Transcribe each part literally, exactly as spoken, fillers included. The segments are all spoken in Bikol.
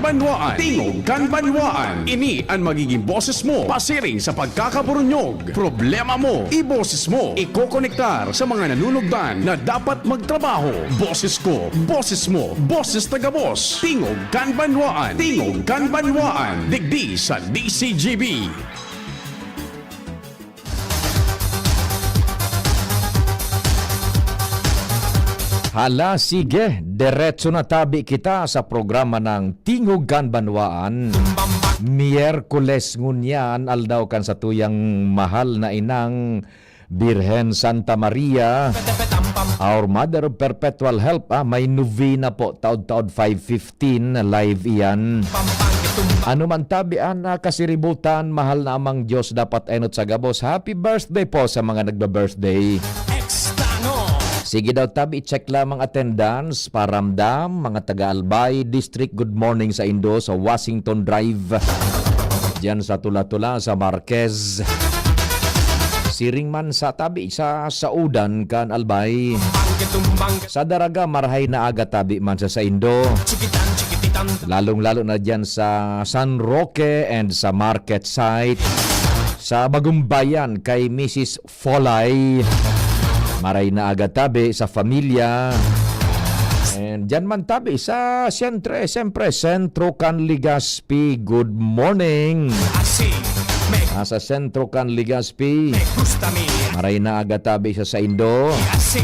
Banwaan, Tingog kan Banwaan. Ini an magiging boses mo pasiring sa pagkakaburunyog. Problema mo, iboses mo. Ikokonektar sa mga nanunugdan na dapat magtrabaho. Boses ko, boses mo, boses taga-boss. Tingog kan Banwaan, Tingog kan Banwaan. Digdi sa D C G B. Hala, sige, diretso na tabi kita sa programa ng Tingog kan Banwaan. Miyerkules ngunyan, aldaw kan satuyang mahal na inang Birhen Santa Maria, our Mother of Perpetual Help, ah, may novena po, taod-taod five fifteen, live iyan. Ano man tabi an, ah, kasiributan, mahal na Amang Diyos, dapat enot sa gabos. Happy birthday po sa mga nagbe-birthday. Sige daw tabi, check lamang attendance, paramdam, mga taga Albay District, good morning sa indo sa Washington Drive. Diyan sa Tula-Tula, sa Marquez. Siring man sa tabi, sa Saudan kan Albay. Sa Daraga, marahay na aga tabi man sa saindo. Lalong-lalo na diyan sa San Roque and sa market site. Sa Bagumbayan kay Missus Folay. Maray na aga tabi sa familia. And diyan man tabi sa, siyempre, siyempre, Centro kan Legazpi. Good morning. Así me Ah, sa Centro kan Legazpi. me gusta mi. Maray na aga tabi sa saindo. Así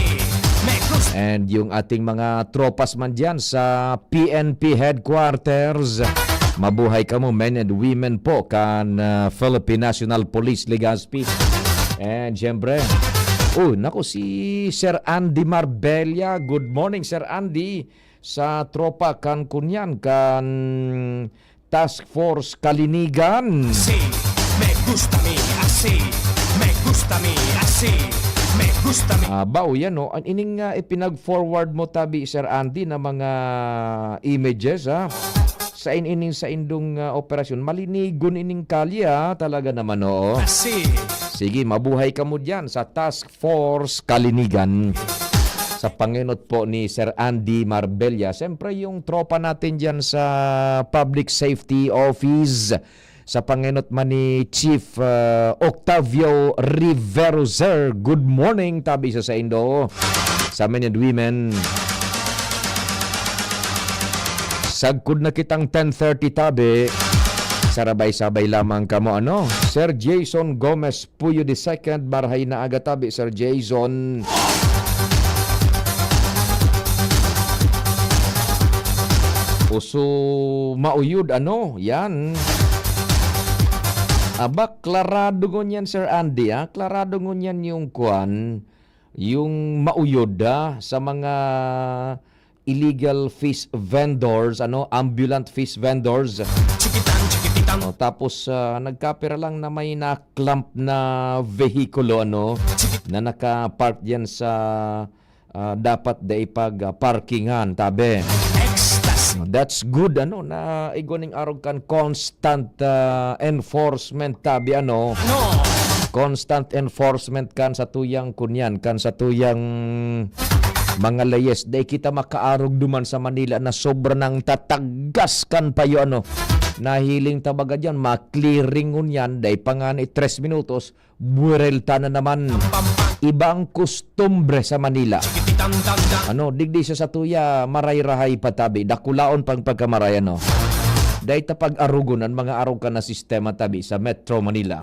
me gusta. And yung ating mga tropas man dyan sa P N P headquarters. Mabuhay kamo, men and women po, kan, ah, Philippine National Police Legazpi. And siyempre, oh, naku, si Sir Andy Marbella. Good morning, Sir Andy. Sa tropa kan kunyan, kan Task Force Kalinigan. Así me gusta mi, así me gusta mi, así me gusta mi. Ah, bao yan, no? An ining, ah, ipinag-forward mo tabi, Sir Andy, na mga images, ha? Sa in-, ining saindong, ah, operasyon, malinigon ining kalye, ha? Talaga naman, oo. Así. Sige, mabuhay kamo diyan sa Task Force Kalinigan. Sa pangenot po ni Sir Andy Marbella, siyempre yung tropa natin diyan sa Public Safety Office, sa pangenot man ni Chief, ah, Octavio Rivero, sir. Good morning, tabi sa saindo. Sa men and women. Sagkod na kitang ten thirty, tabi. Sarabay-sabay lamang kamo, ano? Sir Jason Gomez Puyo the second, marahay na aga tabi, Sir Jason. Uso mauyod, ano? Yan. Aba, klarado ngunyan, Sir Andy, ah. Klarado ngunyan yung kwan, yung mauyod, ah, sa mga illegal fish vendors, ano, ambulant fish vendors. Chikitan, chikitan. Oh, tapos, ah, nagkapira lang na may na-clamp na vehikulo, ano, na naka-park diyan sa, ah, dapat dai pag, ah, parkingan, tabi. Ecstasy. That's good, ano, na igwa ning arog kan constant, ah, enforcement, tabi, ano. Ano? Constant enforcement kan satuyang kunyan, kan satuyang mga layes. Dai kita makaarog duman sa Manila na sobra nang tatagas kan payo, ano. Nahiling ta baga diyan, ma-clearing ngunyan, dai pa ngani tres minutos, buwerelta na naman. Iba ang kostumbre sa Manila. Ano, digdi sa satuya, maray-rahay pa tabi, dakulaon pang pagkamaray, ano. Dai ta pag-arugon an mga arog kan na sistema tabi sa Metro Manila.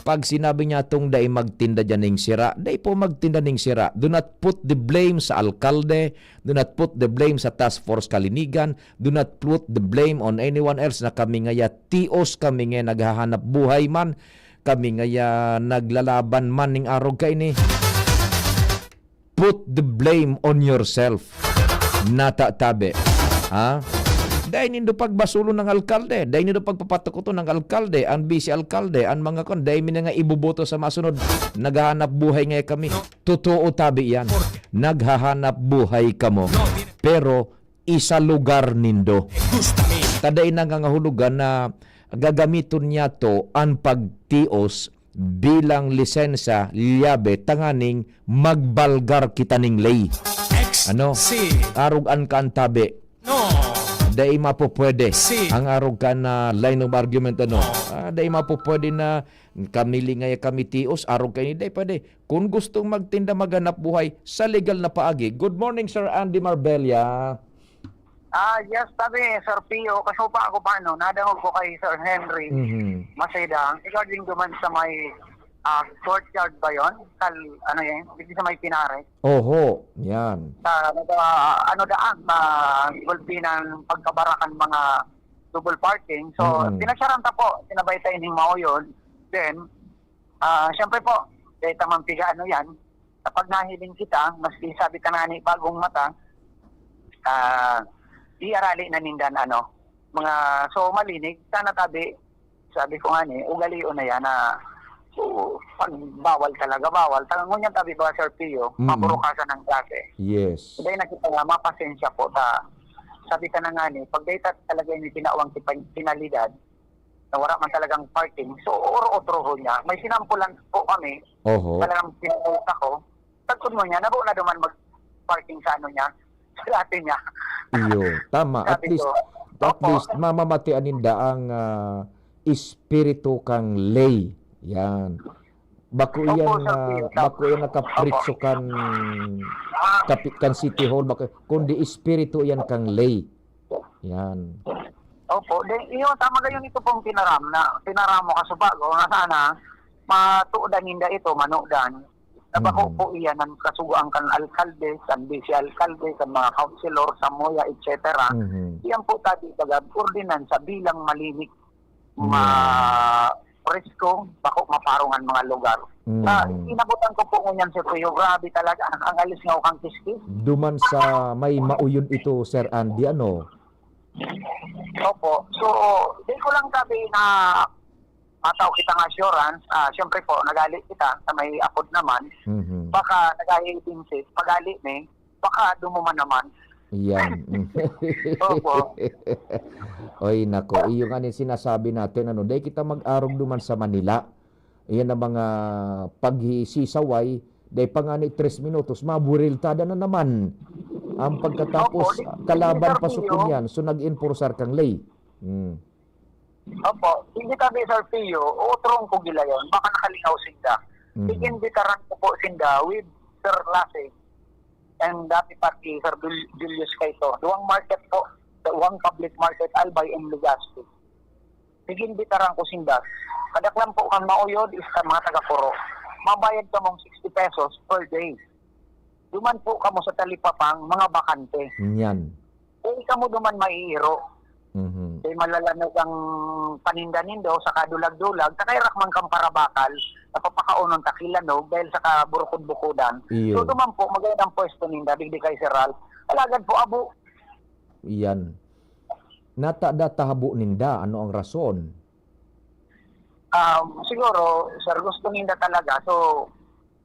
Pag sinabi niya tong dai magtinda diyan ning sira, dai po magtinda ning sira. Do not put the blame sa alkalde, do not put the blame sa Task Force Kalinigan, do not put the blame on anyone else na kami ngaya tios, kami ngaya naghahanap buhay man, kami ngaya naglalaban man ning arog kaini. Put the blame on yourself. Nata tabi. Ha? Dai nindo pagbasulon ng alkalde. Dai nindo pagpapatukoton ng alkalde, ang vice alkalde, ang mga kon. Dai mi na nga iboboto sa masunod. Naghahanap buhay nga kami. Totoo tabi yan. Naghahanap buhay kamo. Pero isa lugar nindo. Gusta mi. Ta dai nangangahulugan na gagamiton niyato an pagtios bilang lisensa, liyabe, tanganing magbalgar kita ning ley. Ex-, Ano? si. Arog-an ka an tabi. No. Dai mapupwede. Si- Ang arog ka na line of argument, ano? Ah, dai mapupwede na kami lingaya, kami tios, arog kaini. Dai pwede. Kung gustong magtinda, maghanap buhay sa legal na paagi. Good morning, Sir Andy Marbella. Ah, yes, sabi, Sir Pio, kasupa ako pa, ano, nadangog ko kay Sir Henry Mhm. Maceda, regarding duman sa may, ah, courtyard ba yon? Kal-, ano yan? Dito sa may Pinares. Oho, yan. Sa, ano, ano daan, sa gulpi ng pagkabarakan mga double parking. So, Mm. pinasyaran ta po, sinabay ta ining mao yun. Then, ah, siyempre po, dahil ta man piga ano yan, kapag nahiling kita, maski sabi ta na ni bagong mata, ah, iarali na nindan, ano, mga, so, malinig, sana tabi, sabi ko nga ni, ugalion na yan na, so, pag bawal talaga, bawal. Talagang ngunyan tabi ba, Sir Pio, Mm. maburukasan ng klase. Yes. Dahil nakita nga, mapasensya po ta. Sabi ka na nga ni, pag data talaga yung tinawang kipan-, penalidad, na wala man talagang parking, so, oro-otrohon niya. May sinampulan po kami, Oho. talagang pinulta ko. Pagkun mo niya, nabo na duman mag-parking sa ano niya, sa dati niya. Iyo, tama. At Sabi least, ko, at opo. least, mamamatian ninda ang, ah, espiritu kang ley. Yan. Bako Opo, yan, Sir ah, Pio. Tama. bako yan nakaprito Opo. kan, Ah. kapi-, kan City Hall, bako, kundi espiritu yan kang ley. Yan. Opo. Di, iyo, tama kayo nito pong tinaram na, tinaramo ka sa bago, na sana, matudan ninda ito, manudan. Na bako Mm. po iyan ang kasugoan kan alkalde, kan vice alkalde, kan mga councilor, sa moya, et cetera. Mhm. Iyan po tabi, baga, ordinansa bilang malinis, Yeah. ma-, presko, bako maparong an mga lugar. Mm. Ah, inabutan ko po ngunyan, Sir Kuya, grabe talaga, ang alis nga kang kiskis. Duman sa may mauyod ito, Sir Andy, ano? Opo. So, di ko lang sabi na matao kitang assurance. Ah, siyempre po, nagali kita sa may apod naman. Mhm. Baka nag-aibinsit, pagali ni, baka dumuman naman. Yan. Opo. Oy, nako, iyo nga ni sinasabi natin, ano, dai kita mag-arog duman sa Manila. Iyan ang mga paghisisaway, dai pa nga ni tres minutos, maburiltada na naman. Ang pagkatapos, Opo, di, kalaban Sir pa Pio. Sukunyan, so nag-enforcer kang ley. Hmm. Opo, hindi kami, Sir Pio, utrong ko gila yun. Baka nakalingaw sinda. Mhm. Iimbitaran ko po sinda with Sir Lassie and dati pa si Sir Jul-, Julius Cayto. Duwang market po, duwang public market, Albay and Legazpi. Iimbitaran ko sinda. Kadaklan po kan mauyod is kan mga taga-Puro. Mabayad kamong sixty pesos per day. Duman po kamo sa talipapang mga bakante. Yan. Kung kamo duman maiiro, Mhm. kay malalanog ang paninda nindo sa kadulag-dulag, sa kairak man kang parabakal, napapakaonon ta kilanog dahil sa kaburukod-bukudan. Iyo. So, duman po, magayon ang pwesto ninda, digdi kay Sir Ralph. Alagad po, abo. Yan. Natada tahabo ninda, ano ang rason? Um, siguro, sir, gusto ninda talaga. So,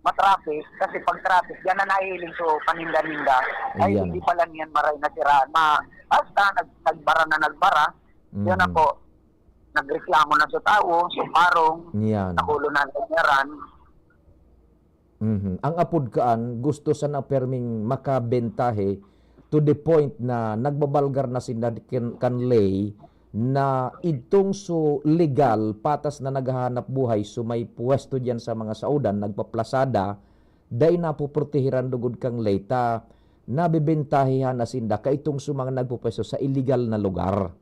matraffic. Kasi pag traffic, yan na nahihiling so paninda-ninda. Ay, Ayan. hindi pala niyan maray na siraan. Ma, basta nag, nagbara na nagbara, yun na Mhm. po. Nagreklamo na sa tao, sa parong, Yan. nakulo na ang lagyaran. Mhm. Ang apod kaan, gusto sana perming makabentahe to the point na nagbabalgar na sinda kan, kan ley na idtong so legal, patas na naghahanap buhay, so may pwesto diyan sa mga saodan, nagpaplasada, dai napoprotehiran lugod kan ley ta nabebentahehan na sinda kaitong so mga nagpupwesto sa illegal na lugar.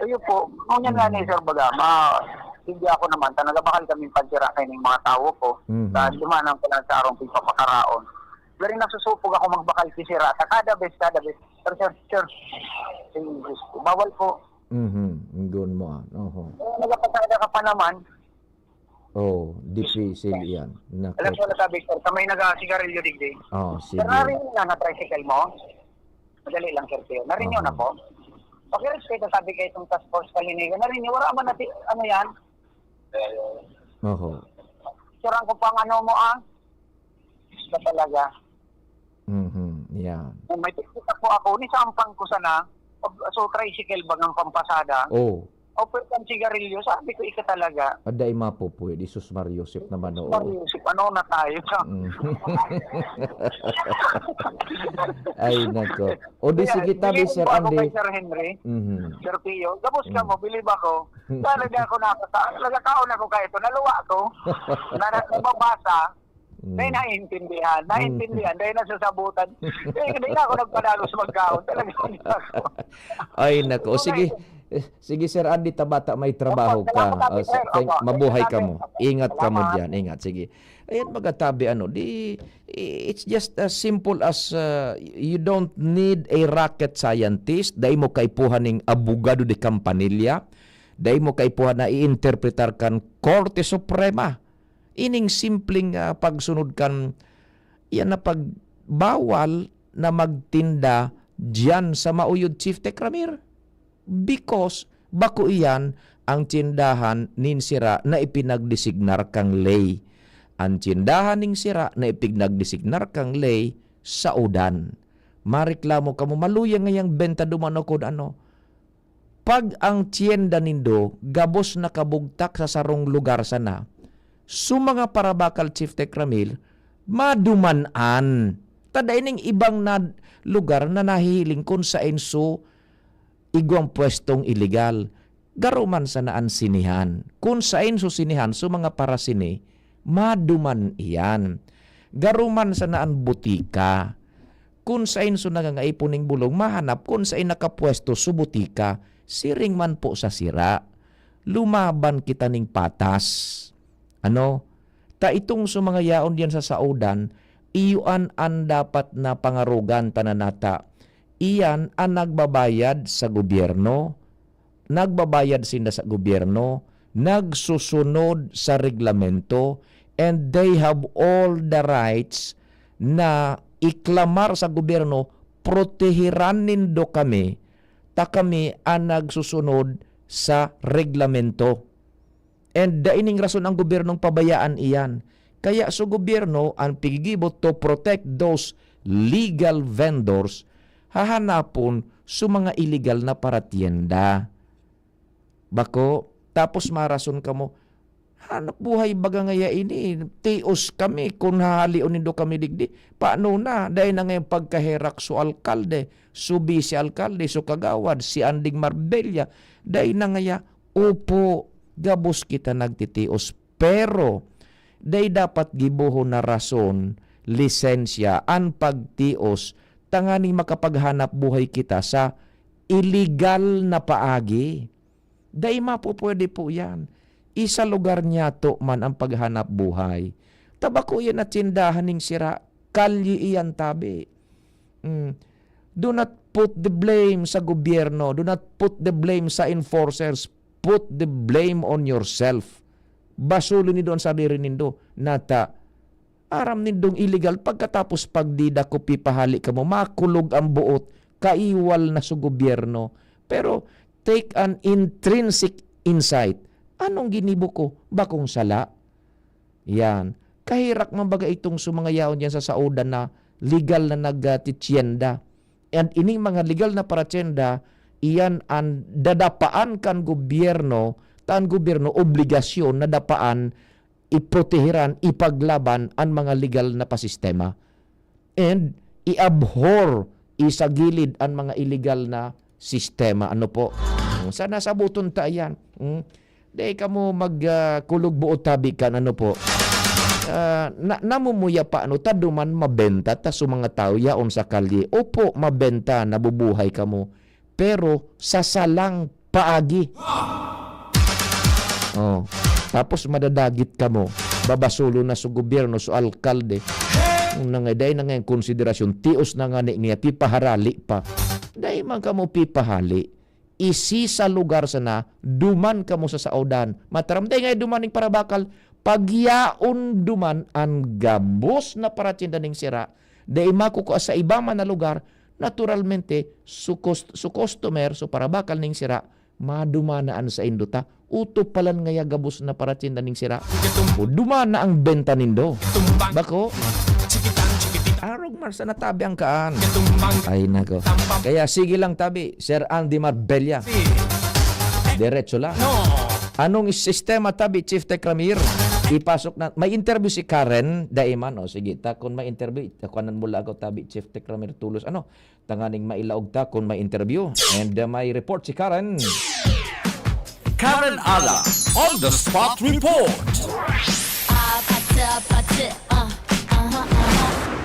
Iyo po. Ngunyan nga ni Mm. Sir Baga, ma-, hindi ako naman, ta nagabakal kaming pansira kaining mga tawo ko. Mhm. Sa dumanan ko lang sa arong pagpapakaraon. Pero nasusupog ako magbakal kisira. Sa kada bes, kada bes. Pero sir, sir, ay, Diyos ko, bawal po. Mhm. Doon mo, ah. Oho. Eh, nagpapasada ka pa naman. Oh, dipisil yan. Naku. Alam mo, sabi, sir, sa may nagasigarilyo digdi. Oh, Sir, sige. Narinig na na tricycle mo? Madali lang, sir, sir. Narinig niyo na Aha. po? Pakirespeto, sabi kayo itong task force kalinigan. Narinig niyo, wala man natin, ano yan? Oho. Sir, ang kupang ano mo, ah? Siya talaga. Mhm, yan. Kung may tikita po ako, nisampang ko sana, pag, so, tricycle ba ng pampasada? Oh. Offer kang sigarilyo, sabi ko, "Ika talaga." Aday, mapupwede, Sus Mario Joseph naman, oo. Mario Joseph, ano na tayo sa Mm. Ay, nako. O, di Kaya, sige, tabi, bilib Sir pa ako Andy. Kay Sir Henry. Mhm. Sir Pio, gabos ka Mm. mo, bilib ako. Talaga ako nakata-, nagkakaon ako kahit ito, naluwa ako. Na, na, nababasa, Mm. Dahil naiintindihan. Mm. Naiintindihan. Dahil nasasabutan. Eh, hindi na ako nagpadagos magkaon. Talaga hindi ako. Ay, nako. O, Okay. sige. Eh, sige, Sir Andy, tabata may trabaho Opo, salamat, ka. Ate O, sa-, Sir. thank-, Opo, mabuhay ka salamat. mo. Ingat ka mo Salamat. diyan. Ingat. Sige. Ayan, mga tabi, ano, di, i-, it's just as simple as, uh, you don't need a rocket scientist. Dai mo kaipuhan ning abogado de campanilla. Dai mo kaipuhan na iinterpretar kan Korte Suprema. Ining simpleng, ah, pagsunod kan, iyan na pagbawal na magtinda diyan sa Mauyod, Chief Tecramir. Because bako iyan ang tsindahan nin sira na ipinagdesignar kang ley. Ang tsindahan ning sira na ipinagdesignar kang ley, saodan. Mareklamo kamo, maluya ngayang benta duman o kun ano. Pag ang tienda nindo gabos nakabugtak sa sarong lugar sana, so mga parabakal, Chief Tecramil, maduman-an. Ta dai ning ibang na lugar na nahihiling kun saen so igwang pwestong iligal. Garo man sana an sinehan. Kun saen so sinehan, so mga parasine, maduman iyan. Garo man sana an butika. Kun saen so nangangaipo ning bulong, mahanap kun saen nakapwesto so butika, siring man po sa sira. Lumaban kita ning patas. Ano? Ta itong so mga yaon diyan sa saodan, iyan an dapat na pangarogan ta na nata. Iyan an nagbabayad sa gobyerno, nagbabayad sinda sa gobyerno, nagsusunod sa reglamento, and they have all the rights na iklamar sa gobyerno, "Proteheran nindo kami, ta kami an nagsusunod sa reglamento." And dai ning rason ang gobyernong pabayaan iyan. Kaya so gobyerno an pigigibo to protect those legal vendors, hahanapon so mga iligal na paratienda. Bako, tapos marason kamo, "Hanap buhay baga ngaya ini, tios kami kun hahalion nindo kami digdi. Paano na? Dai na ngayon pagkaherak so alkalde, so bise-alkalde, so kagawad, si Anding Marbella. Dai na ngaya." Opo, gabos kita nagtitios, pero dai dapat gibohon na rason, lisensya, an pagtios tanganing makapaghanap buhay kita sa iligal na paagi. Dai mapupwede po yan. Isa lugar niyato man ang paghanap buhay. Ta bako yan na tsindahan ning sira, kalye iyan tabi. Mm. Do not put the blame sa gobyerno. Do not put the blame sa enforcers. Put the blame on yourself. Basulon nindo an sadiri nindo. Nata, aram nindong iligal, pagkatapos pagdida ko pipahali kamo, makulog ang buot, kaiwal na sa gobyerno. Pero take an intrinsic insight. Anong ginibo ko? Bakong sala? Yan. Kaherak man baga itong sa mga yaon diyan sa saodan na legal na nagtitienda. And ining mga legal na paratienda, iyan an dadapaan kan gobyerno, ta an gobyerno obligasyon na dapaan, iproteheran, ipaglaban an mga legal na pasistema. And i-abhor, isagilid an mga iligal na sistema. Ano po? Sana sabuton ta yan. Hmm? Dai kamo mag, ah, kulog buot tabi kan, ano po? Ah, na, namumuya pa, ano, ta duman mabenta ta sa mga tao yaon sa kalye. Opo, mabenta, nabubuhay kamo. Pero sa salang paagi. Oh, tapos madadagit kamo. Babasolo na sa gobyerno, sa alkalde. Nangay, dai na ngayon konsiderasyon, tios na nga ni niya, pipaharali pa. Dai man kamo pipahali. Isi sa lugar sana, duman kamo sa saodan. Mataram, dai nga duman ning parabakal, pagyaon duman an gabos na paratienda ning sira, dai makukua sa iba man na lugar, naturalmente, su cust-, su customer, su parabakal ning sira, madumana an saindo ta. Uto palan ngaya gabos na paratienda ning sira. O dumana ang benta nindo. Bako? Arog man sa natabi ang kaan. Ay, nako. Kaya sige lang tabi, Sir Andy Marbella. Diretso lang. Anong sistema, tabi, Chief Tekramir? Ipasok na. May interview si Karen Daiman. O, sige, ta, kung may interview, takuanan mo lang ako, tabi, Chief Tekramir Tulos. Ano? Tanganing mailaog ta kung may interview. And, uh, may report si Karen. Karen Ala, on the spot report.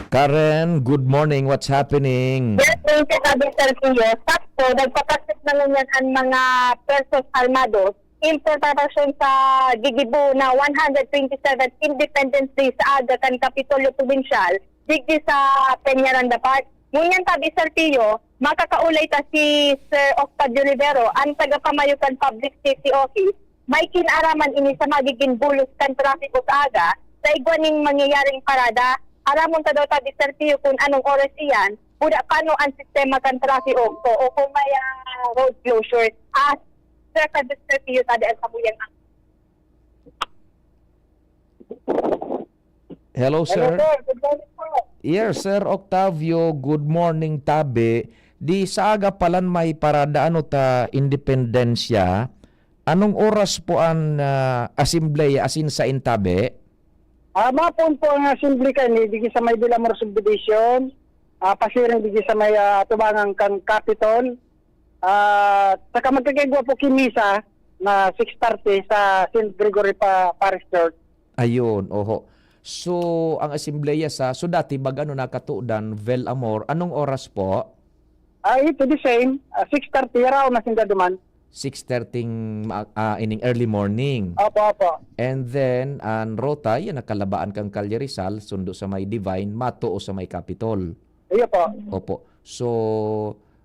Karen, good morning. What's happening? Yes, thank you, Sabi Sergio. Sakto, nagpapasok na ngunyan ang mga Persas Armados, importasyon sa gigibo na one hundred twenty-seventh Independence Day sa aga kan Kapitolyo Probinsyal, digdi sa Peñaranda Park. Ngunyan, Sabi Sergio, makakaulay ta si Sir Octavio Rivero, ang tagapamayo kan Public Safety Office. May kinaaraman ini sa magiging bulos kan trapiko sa aga, sa igwa ning mangyayaring parada. Aramon ta daw, Sabi Sergio, kung anong oras iyan, buda paano ang sistema kan trapiko o kung may, ah, road closure. Ah, Sir Sabi Sergio, tabi ang samuyang ang Hello, Hello, sir. Sir. Good morning po. Yes, Sir Octavio, good morning, tabi. Di sa aga pa lang may parada, ano ta, Independensya. Anong oras po ang, ah, asembleya, asin sa intabi? Ah, mapon po ang assembly kani, digi sa may Villamor Subdivision, ah, pasiring digi sa may, ah, atubangan kan Capitol. Ah, saka magkakaigwa po ki misa na six thirty sa Saint Gregory pa, Parish Church. Ayun, oho. So, ang asembleya sa, so dati, baga ano nakatudan, Villamor, anong oras po? Ah, ito the same, ah, six thirty, yaraw na sinda duman. Six thirty ma-, ah, ining early morning. Opo, opo. And then, ang rota, yan, nakalabaan kang Calle Rizal, sundo sa may Divine, matuo sa may Capitol. Iyo po. Opo. So,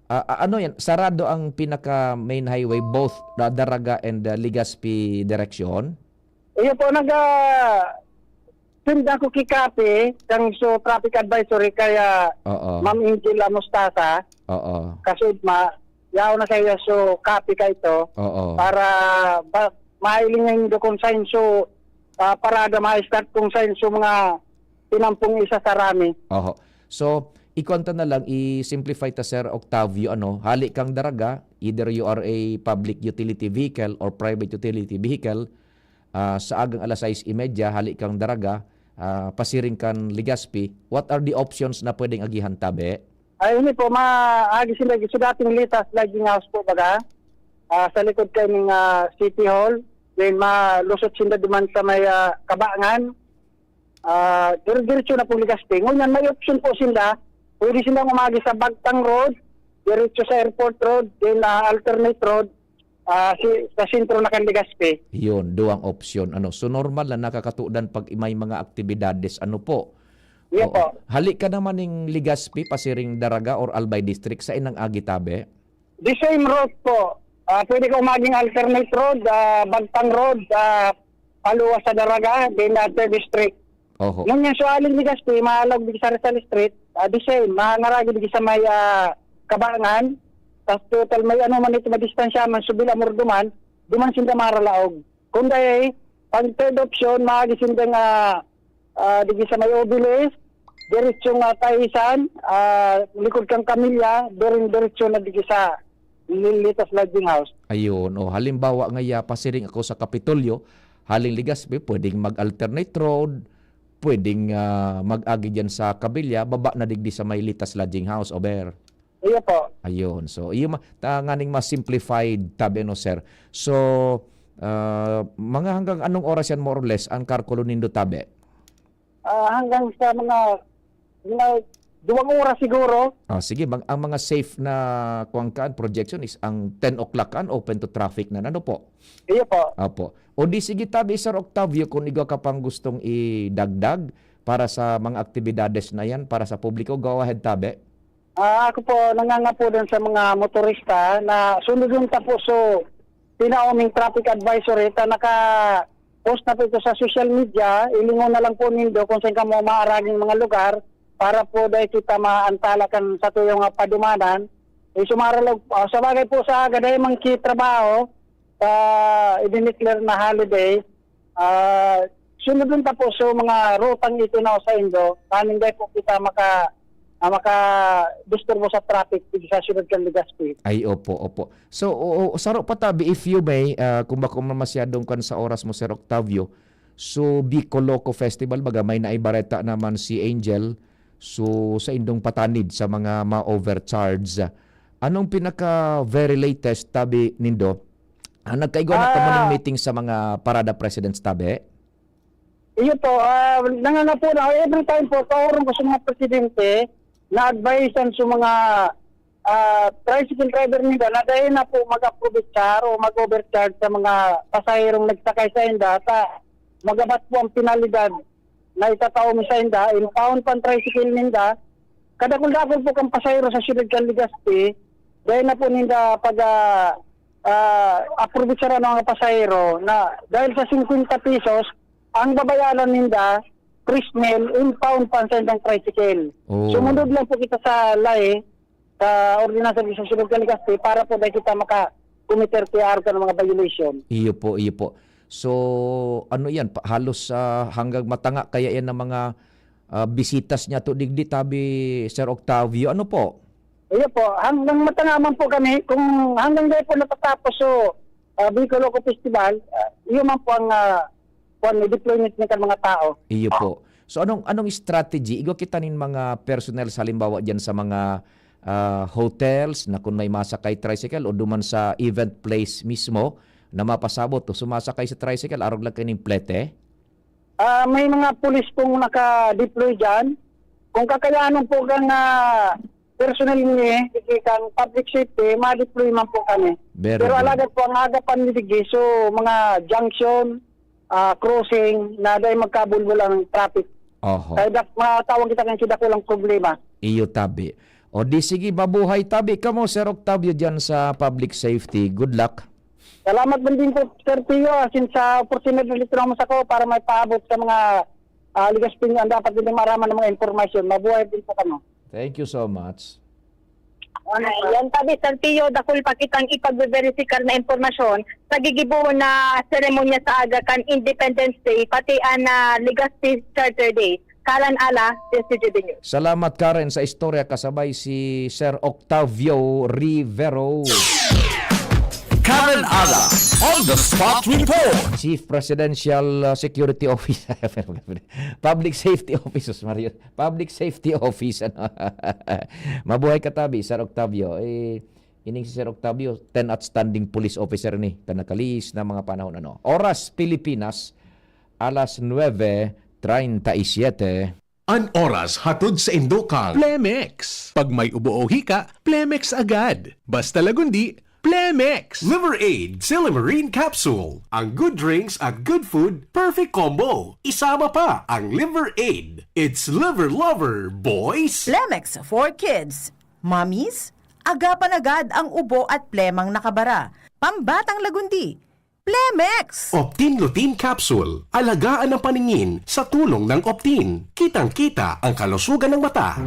ah, ah, ano yan? Sarado ang pinaka main highway, both the Daraga and the Legazpi direction? Iyo po, nag, ah, send ako ki copy, kang so traffic advisory, kaya Oo. Ma'am Angela Mostasa, Oo. Kasudma, yaw na kaya so copy ka ito, Oo. para ba, mailing yung do kung saan so, ah, parada, ma-start kung saan so mga tinampong isa sa rami. Oho. So, ikuan ta na lang, i-simplify ta, Sir Octavio, ano, hali kang Daraga, either you are a public utility vehicle or private utility vehicle, ah, sa agang alas sais y media, hali kang Daraga, ah, pasiring kan Legazpi, what are the options na pwedeng agihan, tabi? Ay, ini po, maagi sila sa dating Litas Lodging House po, baga. Ah, sa likod kay ning, ah, City Hall. Then, malusot sila duman sa may, ah, Kabangan. Ah, dire-diretso na po Legazpi. Ngunyan, may option po sila. Pwede silang umagi sa Bagtang Road, diretso sa Airport Road, then, ah, alternate road, ah, si, sa sentro na kan Legazpi. Yun, duwang opsyon. Ano, so normal na nakakatudan pag may mga aktibidades. Ano po? Iyo Oo. po. Hali ka naman ning Legazpi, pasiring Daraga or Albay District, sa inang agi, tabi? The same route po. Ah, pwede ka umaging alternate road, ah, Bagtang Road, ah, paluwas sa Daraga, then, ah, third District. Oho. Ngunyan, so, aling Legazpi, maalaw di sa Rizal Street, ah, the same, mangaragi di sa may, ah, Kabangan, tas total may ano man ito, madistansya man, so, Villamor duman, duman sinda maralaog. Kung dai, ang third option, maagi sinda nga, ah, digi sa may Obelis, diretso nga Taisan, ah, likod kang Camilla, diring diretso na digi sa Lilitas Lodging House. Ayun, o, halimbawa nga, ya, pasiring ako sa Kapitolyo, haling Legazpi, pwedeng mag-alternate road, pwedeng, ah, mag-agi diyan sa Kabilya, baba na digdi sa may Litas Lodging House, over. Iyo po. Ayun. So, iyo ma-, ta-, nganing mas simplified, tabi, ano, sir. So, ah, mga hanggang anong oras yan, more or less, ang kalkulo nindo, tabi? Ah, hanggang sa mga, mga duwang oras siguro. Ah, sige, mag-, ang mga safe na, kuwan kan, projection is ang ten o'clock an open to traffic na, ano po? Iyo po. Apo. O di sige, tabi, Sir Octavio, kung igwa ka pang gustong idagdag para sa mga aktibidades na yan, para sa publiko, go ahead, tabi. Ah, ako po, nangangapodan sa mga motorista na sundon ta po so pinaoming traffic advisory ta naka-post na po ito sa social media. Ilingon na lang po nindo kung saan kamo maaraging mga lugar para po dai kita maantala kan satuyang nga padumanan. Eh, sumaralog, ah, sa bagay po sa aga, dai man ki trabaho, sa idineclare na holiday, ah, sunodon ta po so mga rutang itinaw sa indo, taning dai po kita maka, ah, makadisturbo sa traffic dito sa siyudad kan Legazpi. Ay, opo, opo. So, oo, saro pa tabi, if you may, ah, kung bako man masyadong kwan sa oras mo, Sir Octavio, so, Bicol Loco Festival, baga may naibareta naman si Angel, so, sa indong patanid sa mga ma-overcharge. Anong pinaka very latest, tabi nindo? Ah, nagkaigwa na kamo ning Ah. meeting sa mga Parada Presidents, tabi? Iyo po, ah, nangangapuna, every time po, kaurong ko sa mga presidente, na-advisean sa mga, ah, tricycle driver nila na dahil na po mag-aprovechar o mag-overcharge sa mga pasahirong nagsakay sa inda, ta magabat po ang penalidad na itatao mo sa inda, impound pa ang tricycle ninda. Kadakul-dakul po kang pasahero sa siyudad kan Legazpi, dahil na po ninda pag, ah, ah, aprovechar ang mga pasahero na dahil sa singkwenta pesos, ang babayaran ninda, three mil, impound pa ang sa indang tricycle. Oh. Sumunod lang po kita sa lahi, sa ordinansa sa siyudad kan Legazpi para po dahil kita maka-commit R T R ka ng mga violation. Iyo po, iyo po. So, ano yan, pa halos, ah, hanggang matanga kaya yan ng mga, ah, bisitas niya to digdi, tabi, Sir Octavio. Ano po? Iyo po, hanggang matanga man po kami, kung hanggang dahil po natatapos so, ah, Bicol Loco Festival, ah, iyo man po ang, ah, kwan, deployment ng mga tao. Iyo po. So, anong, anong strategy? Igwa kita nin mga personnel, halimbawa, dyan sa mga, ah, hotels na kung may masakay tricycle o duman sa event place mismo na mapasabot o sumasakay sa tricycle, arog lang kayo ning plete? Ah, may mga pulis pong naka-deploy dyan. Kung kakayanon po kang, ah, personnel ni, kang public safety, ma-deploy man po kami. Very Pero good. Alagad po, ang aga pa niligi, so, mga junction, ah, crossing, na dahil magkabulbul ang traffic. Oho. Kaya dak-, matawag kita kang kidakulang problema. Iyo, tabi. O di sige, mabuhay tabi kamo, Sir Octavio, dyan sa public safety. Good luck. Salamat man din po, Sir Pio, asin sa oportunidad na litro mo sa ko para may paabot sa mga, ah, Legazpeño ang dapat din maraman ng mga impormasyon. Mabuhay din po kamo. Thank you so much. Yan tabi, Sir Pio, dakul pa kitang ipagbe-verifikar na impormasyon sa gigibohon na seremonya sa aga kan Independence Day, pati an, ah, Legazpi Charter Day. Karen Ala, Diyos si Jude News. Salamat, Karen, sa istorya kasabay si Sir Octavio Rivero. Karen Ala, on the spot report. Chief Presidential, uh, Security Officer, Public Safety Officer, Mario. Public Safety Office, ano? Mabuhay ka tabi, Sir Octavio. Eh, ining si Sir Octavio, ten outstanding police officer ni, kan nakalihis na mga panahon, ano. Oras, Pilipinas, alas nuebe treinta y siete. An oras hatod sa indo kan Plemex. Pag may ubo o hika, Plemex agad. Basta lagundi, Plemex. Liver Aid, Silymarin Capsule. Ang good drinks at good food, perfect combo. Isama pa ang Liver Aid. It's Liver Lover, boys! Plemex for kids. Mommies, agapan agad ang ubo at plemang nakabara. Pambatang lagundi. Plemex! Optin Lutein Capsule. Alagaan ang paningin sa tulong ng Optin. Kitang-kita ang kalusugan ng mata.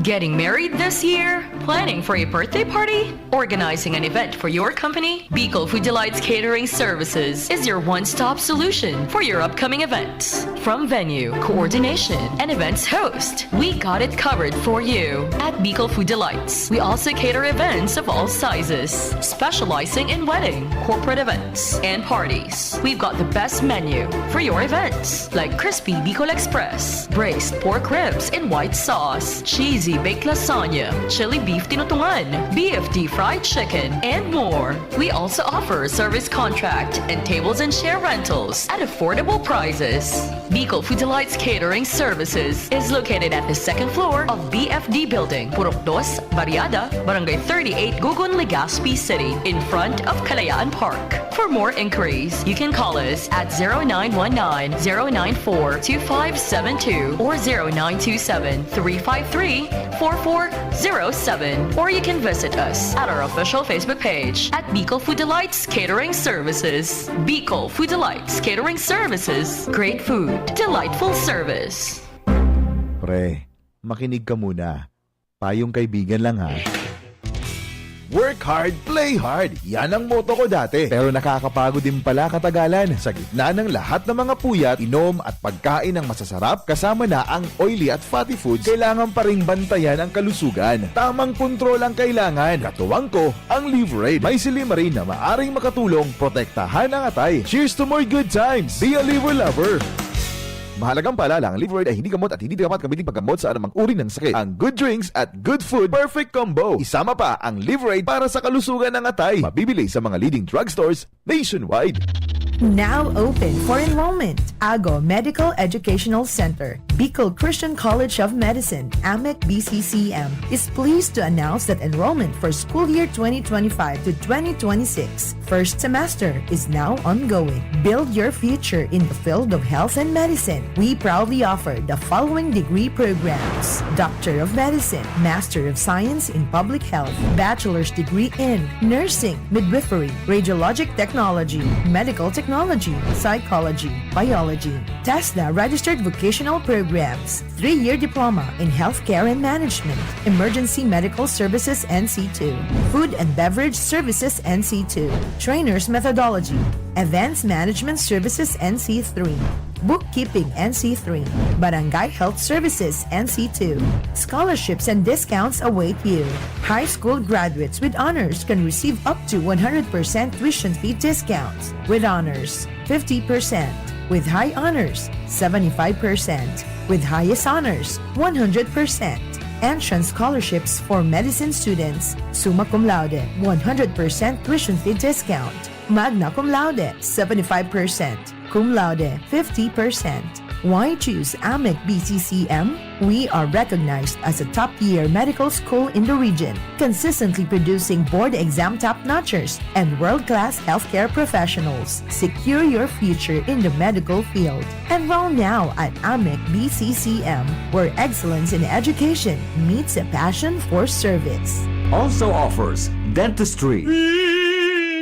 Getting married this year? Planning for a birthday party? Organizing an event for your company? Bicol Food Delights Catering Services is your one-stop solution for your upcoming events. From venue, coordination, and events host, we got it covered for you at Bicol Food Delights. We also cater events of all sizes, specializing in wedding, corporate events, and parties. We've got the best menu for your events, like crispy Bicol Express, braised pork ribs in white sauce, cheesy baked lasagna, chili beef tinutungan, B F D fried chicken, and more. We also offer service contract and tables and chair rentals at affordable prices. Bicol Food Delights Catering Services is located at the second floor of B F D Building, Purok Dos, Barriada, Barangay thirty-eight, Gugun, Legazpi City, in front of Kalayaan Park. For more inquiries, you can call us at zero nine one nine, zero nine four, two five seven two or zero nine two seven, three five three, four four zero seven, or you can visit us at our official Facebook page at Bicol Food Delights Catering Services. Bicol Food Delights Catering Services. Great food, delightful service. Pre, makinig ka muna. Payong kaibigan lang, ha. Work hard, play hard. Yan ang motto ko dati. Pero nakakapagod din pala katagalan. Sa gitna ng lahat ng mga puyat, inom at pagkain ng masasarap, kasama na ang oily at fatty foods, kailangan pa ring bantayan ang kalusugan. Tamang kontrol ang kailangan. Katuwang ko, ang Liverade. May silymarin na maaring makatulong protektahan ang atay. Cheers to more good times! Be a Liver Lover! Mahalagang paalala, ang Liverade ay hindi gamot at hindi dapat gamitin paggamot sa anumang uri ng sakit. Ang good drinks at good food, perfect combo. Isama pa ang Liverade para sa kalusugan ng atay. Mabibili sa mga leading drugstores nationwide. Now open for enrollment. Ago Medical Educational Center, Bicol Christian College of Medicine, AMEC B C C M, is pleased to announce that enrollment for school year twenty twenty-five to twenty twenty-six first semester is now ongoing. Build your future in the field of health and medicine. We proudly offer the following degree programs: Doctor of Medicine, Master of Science in Public Health, Bachelor's degree in Nursing, Midwifery, Radiologic Technology, Medical Technology, Psychology, Biology. TESDA registered vocational programs, three-year diploma in healthcare and management, emergency medical services N C two, food and beverage services N C two, trainer's methodology, events management services N C three, bookkeeping N C three, barangay health services N C two. Scholarships and discounts await you. High school graduates with honors can receive up to one hundred percent tuition fee discounts with honors. fifty percent, with high honors, seventy-five percent, with highest honors, one hundred percent. Entrance scholarships for medicine students, summa cum laude, one hundred percent tuition fee discount, magna cum laude, seventy-five percent, cum laude, fifty percent. Why choose AMEC B C C M? We are recognized as a top-tier medical school in the region, consistently producing board exam top-notchers and world-class healthcare professionals. Secure your future in the medical field. Enroll now at AMEC B C C M, where excellence in education meets a passion for service. Also offers dentistry.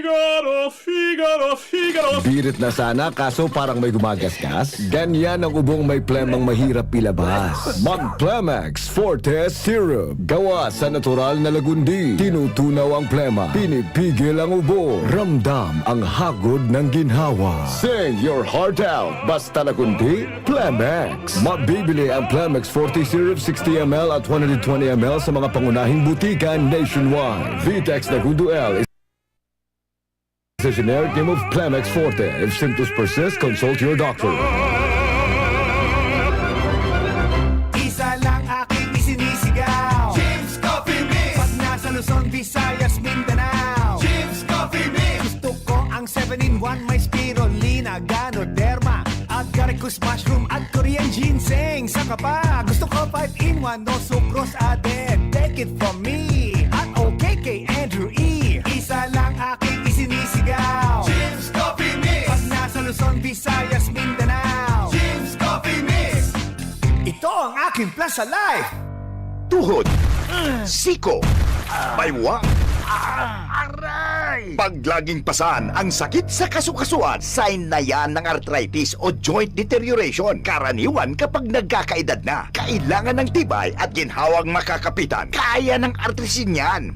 Figaro, Figaro, Figaro. Birit na sana kaso parang may gumagasgas. Ganyan ang ubong may plemang mahirap ilabas. Mag Plemex Forte Syrup. Gawa sa natural na lagundi. Tinutunaw ang plema. Pinipigil ang ubo. Ramdam ang hagod ng ginhawa. Sing your heart out. Basta lagundi, Plemex. Mabibili ang Plemex Forte Syrup sixty M L at one hundred twenty M L sa mga pangunahing butika nationwide. Vitex Lagundo L is a generic name of Plemex Forte. If symptoms persist, consult your doctor. Isa lang aking isinisigaw. James Coffee Mix. Pag nasa Luzon, Visayas, Mindanao. James Coffee Mix. Gusto ko ang seven-in-one. May spirulina, ganoderma, agaricus mushroom at Korean ginseng. Saka pa, gusto ko five-in-one, no sucrose added. Take it from me at okay kay Andrew E. Isa lang aking isinisigaw. James Coffee Mix. Pag nasa Luzon, Visayas, Mindanao. James Coffee Mix. Ito ang aking plus sa life. Tuhod, siko, baywang, aray! Pag laging pasan ang sakit sa kasukasuan, sign na yan ng arthritis o joint deterioration. Karaniwan kapag nagkakaedad na, kailangan ng tibay at ginhawang makakapitan. Kaya ng Artrisin yan.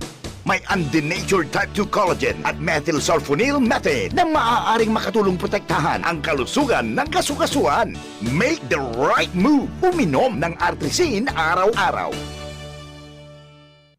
May undenatured type two collagen at methylsulfonyl methane na maaaring makatulong protektahan ang kalusugan ng kasukasuan. Make the right move. Uminom ng Artrisin araw-araw.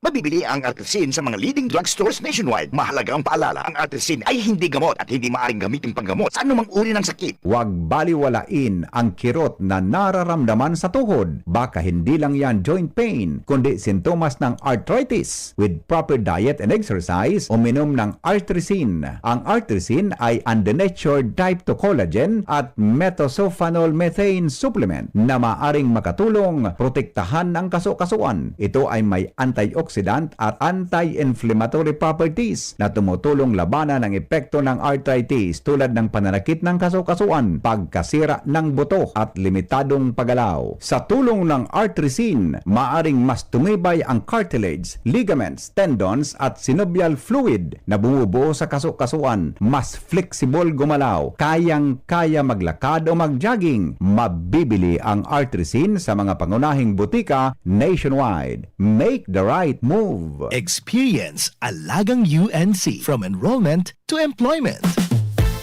Mabibili ang Artrisin sa mga leading drugstores nationwide. Mahalagang paalala, ang Artrisin ay hindi gamot at hindi maaring gamitin panggamot sa anumang uri ng sakit. Huwag baliwalain ang kirot na nararamdaman sa tuhod. Baka hindi lang yan joint pain, kundi sintomas ng arthritis. With proper diet and exercise, uminom ng Artrisin. Ang Artrisin ay undenatured type two collagen at methylsulfonyl methane supplement na maaring makatulong protektahan ang kasukasuan. Ito ay may antioxidant at anti-inflammatory properties na tumutulong labanan ang epekto ng arthritis tulad ng pananakit ng kasukasuan, pagkasira ng buto at limitadong paggalaw. Sa tulong ng Artrisin, maaring mas tumibay ang cartilage, ligaments, tendons at synovial fluid na bumubuo sa kasukasuan, mas flexible gumalaw, kayang-kaya maglakad o mag-jogging. Mabibili ang Artrisin sa mga pangunahing butika nationwide. Make the right Move! Experience Alagang U N C, from enrollment to employment.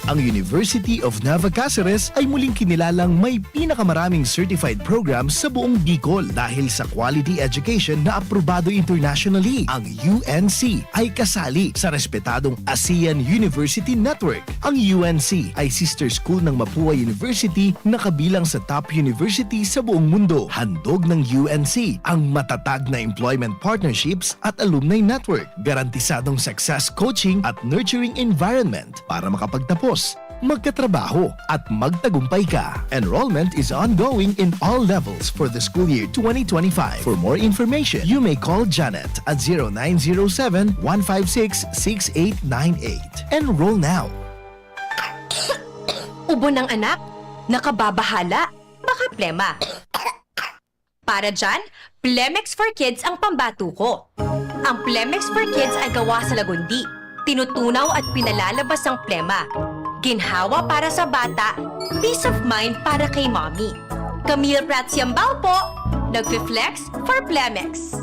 Ang University of Nueva Cáceres ay muling kinilalang may pinakamaraming certified programs sa buong Bicol dahil sa quality education na aprobado internationally. Ang U N C ay kasali sa respetadong ASEAN University Network. Ang U N C ay sister school ng Mapua University na kabilang sa top university sa buong mundo. Handog ng U N C ang matatag na employment partnerships at alumni network, garantisadong success coaching at nurturing environment para makapagtapos, magkatrabaho, at magtagumpay ka. Enrollment is ongoing in all levels for the school year twenty twenty-five. For more information, you may call Janet at zero nine zero seven, one five six, six eight nine eight. Enroll now! Ubo ng anak, nakababahala, baka plema. Para dyan, Plemex for Kids ang pambato ko. Ang Plemex for Kids ay gawa sa lagundi, tinutunaw at pinalalabas ang plema. Ginhawa para sa bata, peace of mind para kay mommy. Camille Prats Yambao po, nagfi-flex for Plemex.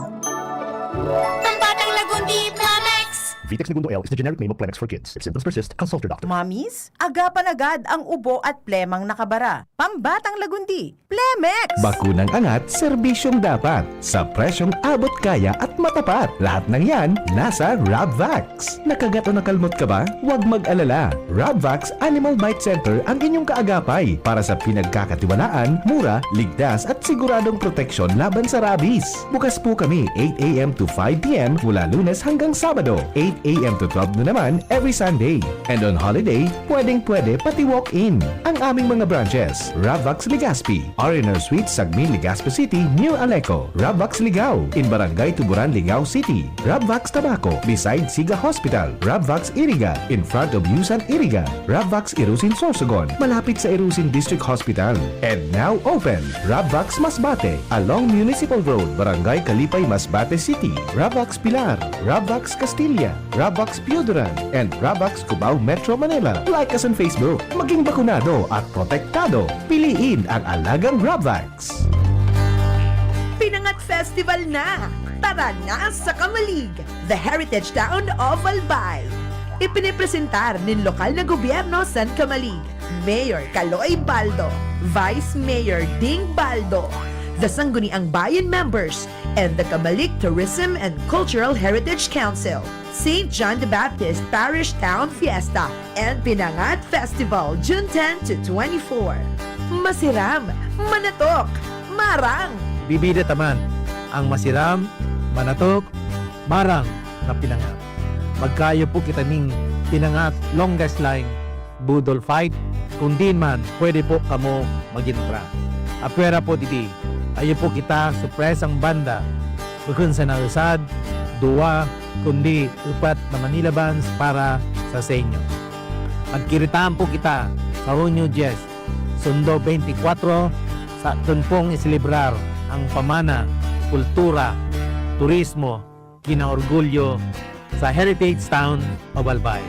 Pambatang Lagundi, Plemex! Vitex Negundo L is the generic name of Plemex for Kids. If symptoms persist, consult your doctor. Mommies, agapan agad ang ubo at plemang nakabara. Pambatang Lagundi, Plemex! Bakunang angat, serbisyong dapat, sa presyong abot kaya at matapat. Lahat ng yan, nasa Rabvax. Nakagat o nakalmot ka ba? Huwag mag-alala. Rabvax Animal Bite Center ang inyong kaagapay para sa pinagkakatiwalaan, mura, ligtas at siguradong proteksyon laban sa rabies. Bukas po kami eight a m to five p m mula Lunes hanggang Sabado, eight a m to twelve noon naman every Sunday. And on holiday, pwedeng-pwede pati walk-in. Ang aming mga branches, Rabvax Legazpi, R and R Suite, Sagmin, Legazpi City, near Aleco, Rabvax Ligao, in Barangay Tuburan, Ligao City, Rabvax Tabaco, beside Siga Hospital, Rabvax Iriga, in front of Yusan Iriga, Rabvax Irusin Sorsogon, malapit sa Irusin District Hospital. And now open, Rabvax Masbate, along Municipal Road, Barangay Kalipay, Masbate City, Rabvax Pilar, Rabvax Castilla, Rabvax Pioduran, and Rabvax Cubao, Metro Manila. Like us on Facebook. Maging bakunado at protektado. Piliin ang alagang Rabvax. Pinangat Festival na! Tara na sa Camalig, the heritage town of Albay. Ipinipresentar nin lokal na gobyerno san Camalig, Mayor Kaloy Baldo, Vice Mayor Ding Baldo, the Sangguniang Bayan members, and the Camalig Tourism and Cultural Heritage Council. Saint John the Baptist Parish Town Fiesta and Pinangat Festival, June ten to twenty-four. Masiram, manatok, marang! Bibida ta man ang masiram, manatok, marang na pinangat. Magkayo po kita ning pinangat longest line boodle fight, kung diin man, pwede po kamo mag-entra. Apwera po digdi, ayo po kita sorpresang banda, bukon sana usad, duwa, kundi upat na Manila Bands para sa sa inyo. Magkiritaan po kita sa Hunyo dyes, Sundo twenty-four, sa aton pong iselebrar ang pamana, kultura, turismo, kinaorgulyo sa Heritage Town of Albay.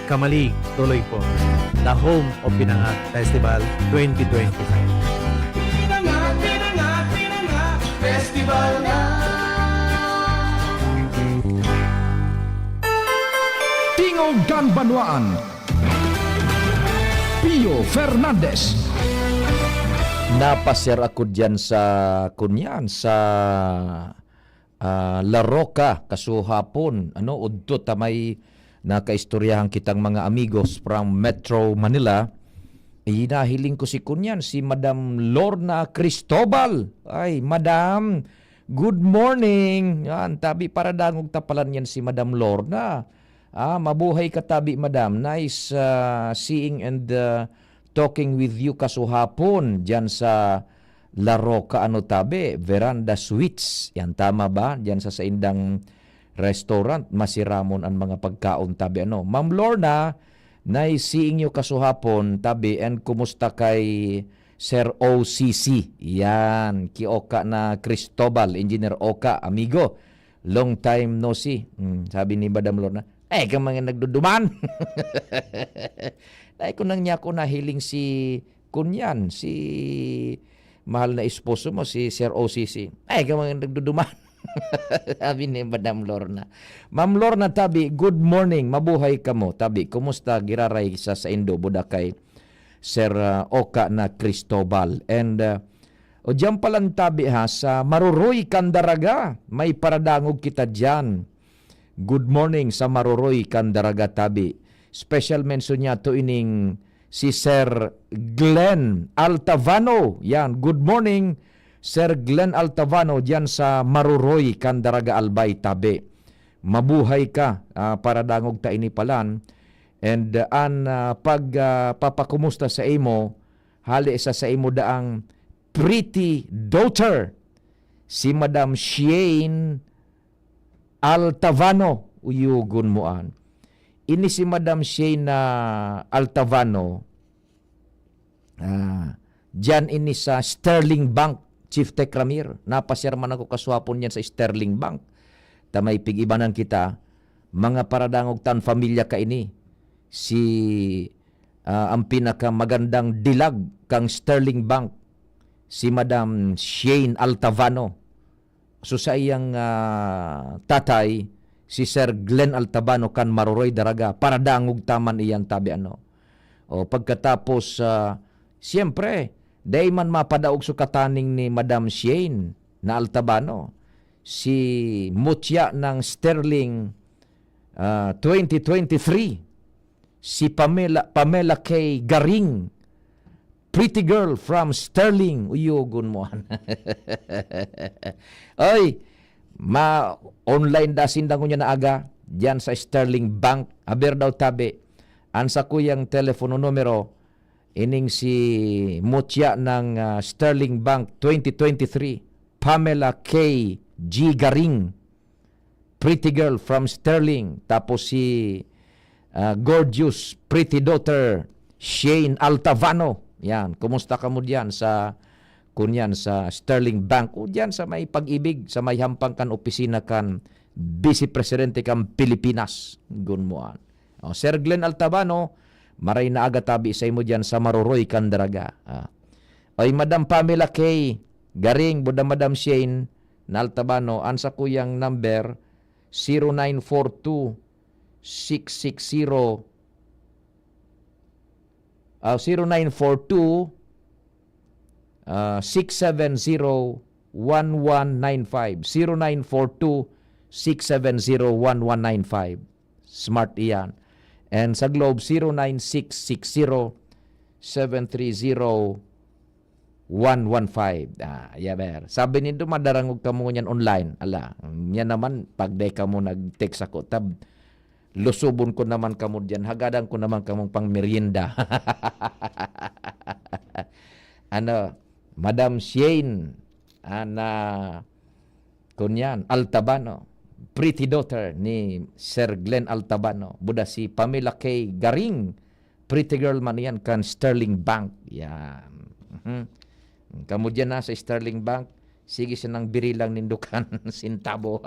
Camalig, tuloy po. The home of Pinangat Festival twenty twenty-five. Pinangat, Pinangat, Pinangat Festival na! Tingog kan Banwaan, Pio Fernandez. Napasyar ako diyan sa, kunyan, sa ah, La Roca, kasuhapon, ano, udto ta may nakaistoryahan kitang mga amigos from Metro Manila. Hinahiling ko si kunyan, si Madam Lorna Cristobal. Ay, Madam, good morning. Yan, tabi para dangog tapalan yan si Madam Lorna. Ah, mabuhay ka tabi, Madam. Nice, ah, seeing and, ah, talking with you kasuhapon diyan sa La Roca, ano tabi, Veranda Suites. Yan, tama ba? Diyan sa saindang restaurant, masiramon an mga pagkaon tabi, ano. Ma'am Lorna, nice seeing you kasuhapon tabi, and kumusta kay Sir O C C? Yan, ki Oka na Cristobal, Engineer Oka, amigo. Long time no see. Hmm, sabi ni Madam Lorna, "Ay, ka mga nagduduman." Dai ko nang niya ako nahiling si kunyan, si mahal na esposo mo, si Sir O C C. "Ay, ka mga nagduduman." Sabi ni Madam Lorna. Ma'am Lorna, tabi, good morning. Mabuhay kamo. Tabi, kumusta giraray sa saindo, buda kay Sir, ah, Oka na Cristobal. And, ah, o diyan palan tabi ha, sa Maruroy, Candaraga, may paradangog kita diyan. Good morning sa Maruroy, Candaraga, tabi. Special mention niya to ining si Sir Glenn Altavano. Yan, good morning, Sir Glenn Altavano, diyan sa Maruroy, Candaraga, Albay, tabi. Mabuhay ka, ah, paradangog ta ini palan. And, ah, an, ah, pag, ah, papakumusta sa imo, hali sa, sa imo daang pretty daughter, si Madam Shane Altavano, uyugon mo an. Ini si Madam Shane na Altavano, ah, diyan ini sa Sterling Bank, Chief Tech Ramir. Napasyar man ako kaswapon niyan sa Sterling Bank. Ta may pig-ibanan kita, mga paradangog tan pamilya kaini. Si, ah, ang pinakamagandang dilag kang Sterling Bank, si Madam Shane Altavano. So, sa iyang, ah, tatay, si Sir Glenn Altabano kan Maroroy, Daraga, paradangog ta man iyan tabi ano. O, pagkatapos, ah, siyempre, dai man mapadaog so kataning ni Madam Shane na Altabano, si Mutya ng Sterling, ah, twenty twenty-three, si Pamela, Pamela K. Garing, pretty girl from Sterling, uyogon mo an. Oy, ma-online da sinda ngunyan na aga, diyan sa Sterling Bank. Aber daw tabi, an sakuyang telepono numero, ining si Mutya ng, ah, Sterling Bank twenty twenty-three, Pamela K G Garing, pretty girl from Sterling. Tapos si, ah, gorgeous pretty daughter, Shane Altavano. Yan, kumusta kamo diyan sa, kunyan, sa Sterling Bank? O diyan sa may Pag-ibig, sa may hampang kan opisina kan Vice Presidente kan Pilipinas. Gunmoan. O, Sir Glenn Altavano, maray na aga tabi sa imo diyan sa Maroroy, Candaraga. Ah. Oy, Madam Pamela K. Garing, buda Madam Shane na Altabano, an sakuyang number, zero nine four two, six six zero, ah, zero nine four two, ah, six seven zero, one one nine five. Zero nine four two, six seven zero, one one nine five. Smart iyan. And sa Globe, zero nine six six zero, seven three zero, one one five. Ah, yaber. Sabi nindo, madarangog kamo ngunyan online. Ala, yan naman, pag dai kamo nag-text ako, tab, lusubon ko naman kamo diyan, hagadan ko naman kamong pang merienda. Ano, Madam Shane, ah, na, kunyan, Altabano, pretty daughter ni Sir Glenn Altabano, buda si Pamela K. Garing, pretty girl man yan kan Sterling Bank. Yan. Mhm. Kamo diyan na sa Sterling Bank, sige sanang birilang nindo kan sintabo.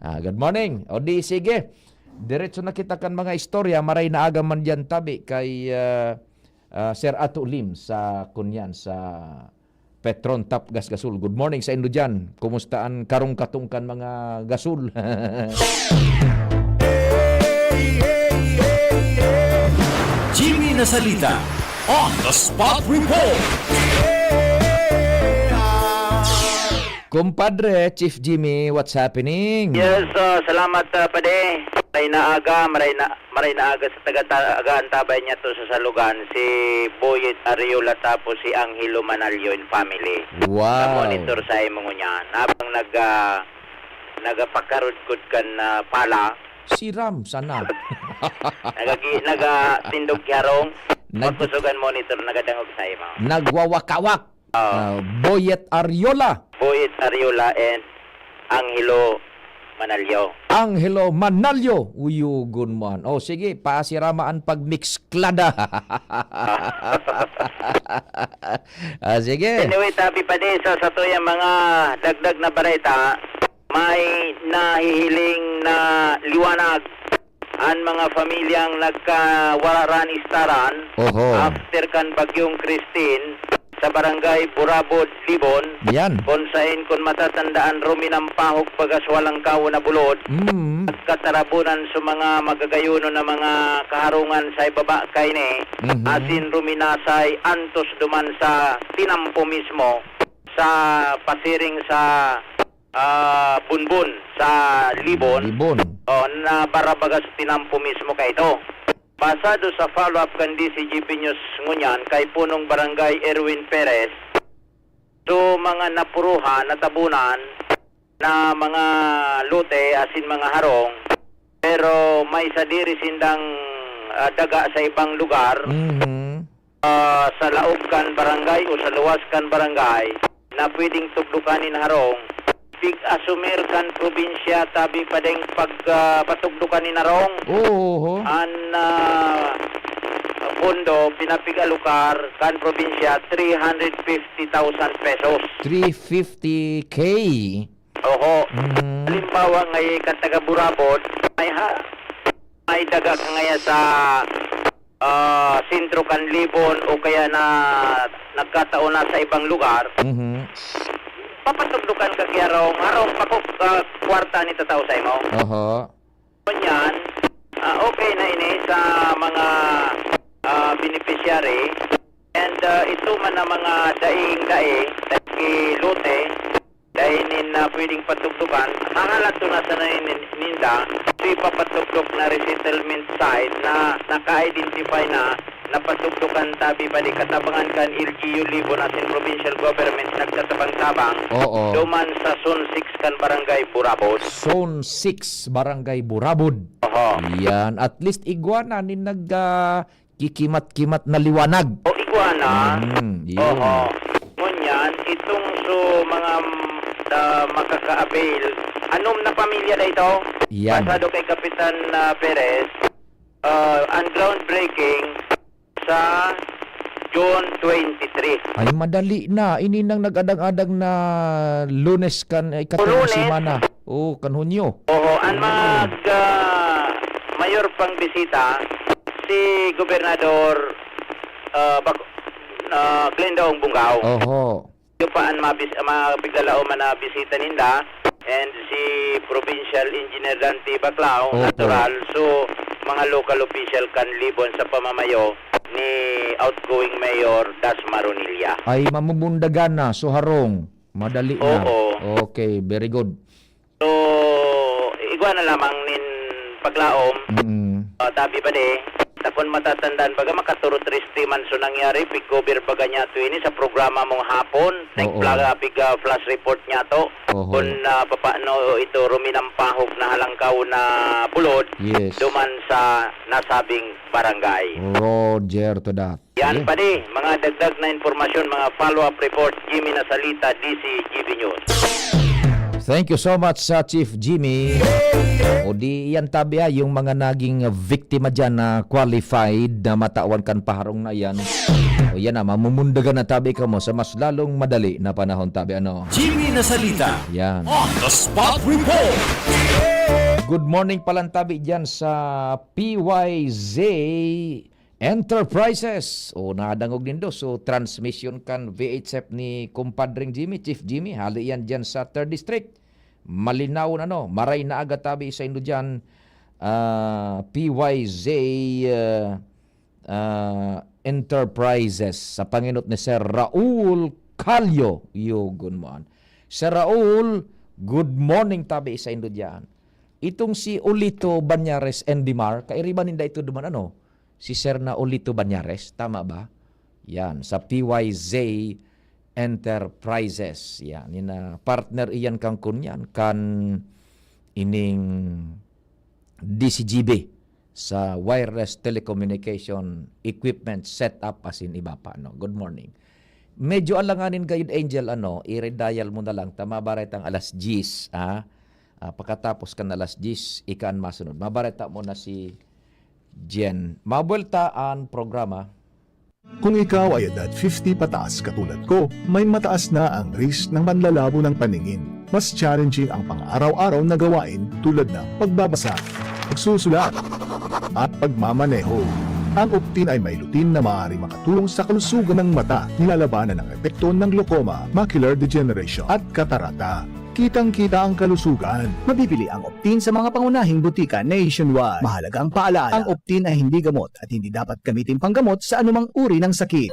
Ah, good morning. O di, sige. Diretso na kita kan mga istorya. Maray na aga man diyan tabi kay, ah, ah, Sir Ato Lim sa kunyan, sa Petron Top Gas Gasol. Good morning sa indo diyan. Kumusta an karong katong kan mga gasol? Jimmy Nasalita on the spot report. Compadre, Chief Jimmy, what's happening? Yes, ah, salamat, ah, pade. Maray na aga, maray na, maray na aga sa taga-, tagaan tabay niya to sa Salugan, si Boyet Ariola tapos si Angelo Manalio and family. Wow. Monitor sa imo ngunyan. Habang nag, ah, nagapakarudkod kan, ah, pala, Siram sana. nagagi, nagatindog ki harong, Nag- magkusugan monitor, nagadangog sa imo. Nagwawakawak. Oo. Ah, Boyet Ariola. Boyet Ariola and Angelo Manalio. Angelo Manalio, uyugon mo an. O sige, pasirama an pagmiksklada. Ah, sige. Anyway, tabi pa din sa satuyang mga dagdag na bareta, may nahihiling na liwanag an mga pamilyang nagkawararan istaran Oho. after kan Bagyong Christine. sa Barangay Burabod, Libon, Yan. kung sain, kung matatandaan, ruminampahog bagas walang kawo na bulod, Mm. nagkatarabunan sa mga magagayuno na mga kaharungan sa ibaba kaini, Mhm. asin ruminasay antos duman sa tinampo mismo sa pasiring sa, ah, Bunbon, sa Libon. Libon. O, na barabagas tinampo mismo kaito. Pasado sa follow-up kan D C G B News ngunyan kay Punong Barangay Erwin Perez, so, mga napuruhan, natabunan na mga lote asin mga harong, pero may sadiri sindang, ah, daga sa ibang lugar, Mhm. ah, sa laog kan barangay o sa luwas kan barangay na pwedeng tugdokan nin harong, pig-asumir kan probinsya tabi pa ding pag, ah, patugdokan nin harong. Oo, oho. An, ah, pondo pinapig-alokar kan probinsya, three hundred fifty thousand pesos. Three fifty K? Oho. Mhm. Halimbawa, ngay kan taga Burabod, may ha-, may daga ka ngaya sa, ah, sentro kan Libon o kaya na nagkataon na sa ibang lugar, Mhm. papatugdokan ka ki harong, harong pakok, ah, kwarta ni tatao sa imo. Oho. Ngunyan, ah, okay na ini sa mga, ah, beneficiary. And, ah, ito man ang mga daing-daing, daing lote, dai nin, ah, pwedeng patugdokan, hahalato na sana nin-, ninda, so ipapatugdok na resettlement site na naka-identify na, napatugdokan tabi pa di katabangan kan L G U Libon asin provincial government nagtatabang-tabang Oo. duman sa Zone six kan Barangay Burabod. Zone six, Barangay Burabod. Oho. Yan. At least igwa na nin nag, ah, kikimat-kimat na liwanag. O, igwa na. Mm, yun. Oho. Ngunyan, itong so mga, mm, ah, makaka-avail, anom na pamilya na ito? Yan. Pasado kay Kapitan, ah, Perez, ah, ang groundbreaking sa June twenty-three. Ay, madali na. Ini nang nag-adang-adang na Lunes kan, ay, ikatulong Lunes. Semana. Oo, kan Hunyo. Oo, ang Mm. mag, ah, mayor pang bisita, si Gobernador, ah, Bag-, ah, Glendaong Bungao. Oho. Iyo pa ang mabis-, mapiglalaom na bisita ninda, and si Provincial Engineer Dante Baclao, Opo. natural. So, mga local official kan Libon sa pamamayo ni outgoing Mayor Das Maronilla. Ay, mamumundagan na, so harong. Madali na. Oo. Okay, very good. So, igwa na lamang nin paglaom. Mm. Ah, tabi pa di, ta kun matatandaan, baga makaturot riste man so nangyari, pig-cover baga niya to ini sa programa mong hapon, nag-, Oo. pla-, pig-, ah, flash report niya to. Oho. Kun, ah, papaano ito ruminampahog na halangkaw na bulod Yes. duman sa nasabing barangay. Roger to that. Yan, Yeah. padi, mga dagdag na impormasyon, mga follow-up report, Jimmy Nasalita, D C G B News. Thank you so much, sa Chief Jimmy. O di yan, tabi, ha, yung mga naging biktima dyan na qualified na matawan kan paharong na yan. O yan na, mamumundagan na, tabi, kamo sa mas lalong madali na panahon, tabi, ano? Jimmy Nasalita. Yan. On the spot report. Good morning palan, tabi, dyan sa P Y Z Enterprises. O, nadangog nindo. So, transmission kan V H F ni Kumpadring Jimmy, Chief Jimmy. Hali yan dyan sa Third District. Malinawon, ano, maray na aga, tabi, saindo dyan, ah, P Y Z, ah, ah, Enterprises, sa pangenot ni Sir Raul Calio. Yugon mo an. Sir Raul, good morning, tabi, saindo dyan. Itong si Olito Banyares and Dimar, kairiba ninda ito duman, ano? Si Sir na Olito Banyares, tama ba? Yan, sa P Y Z Enterprises. Yan, ina partner iyan kan kunyan, kan ining D C G B sa wireless telecommunication equipment setup asin iba pa, no? Good morning. Medyo alanganin gayud, Angel, ano, i-redial mo na lang, ta mabareta ang alas diyes, ah. Ah, pakatapos kan alas diyes, ika an masunod. Mabareta mo na si Jen. Mabuelta an programa. Kung ikaw ay edad fifty pataas katulad ko, may mataas na ang risk ng panlalabo ng paningin. Mas challenging ang pang-araw-araw na gawain tulad ng pagbabasa, pagsusulat, at pagmamaneho. Ang Optin ay may lutein na maaaring makatulong sa kalusugan ng mata, nilalabanan ang epekto ng glaucoma, macular degeneration, at katarata. Kitang-kita ang kalusugan. Mabibili ang Optin sa mga pangunahing butika nationwide. Mahalagang paalala, ang Optin ay hindi gamot at hindi dapat gamitin panggamot sa anumang uri ng sakit.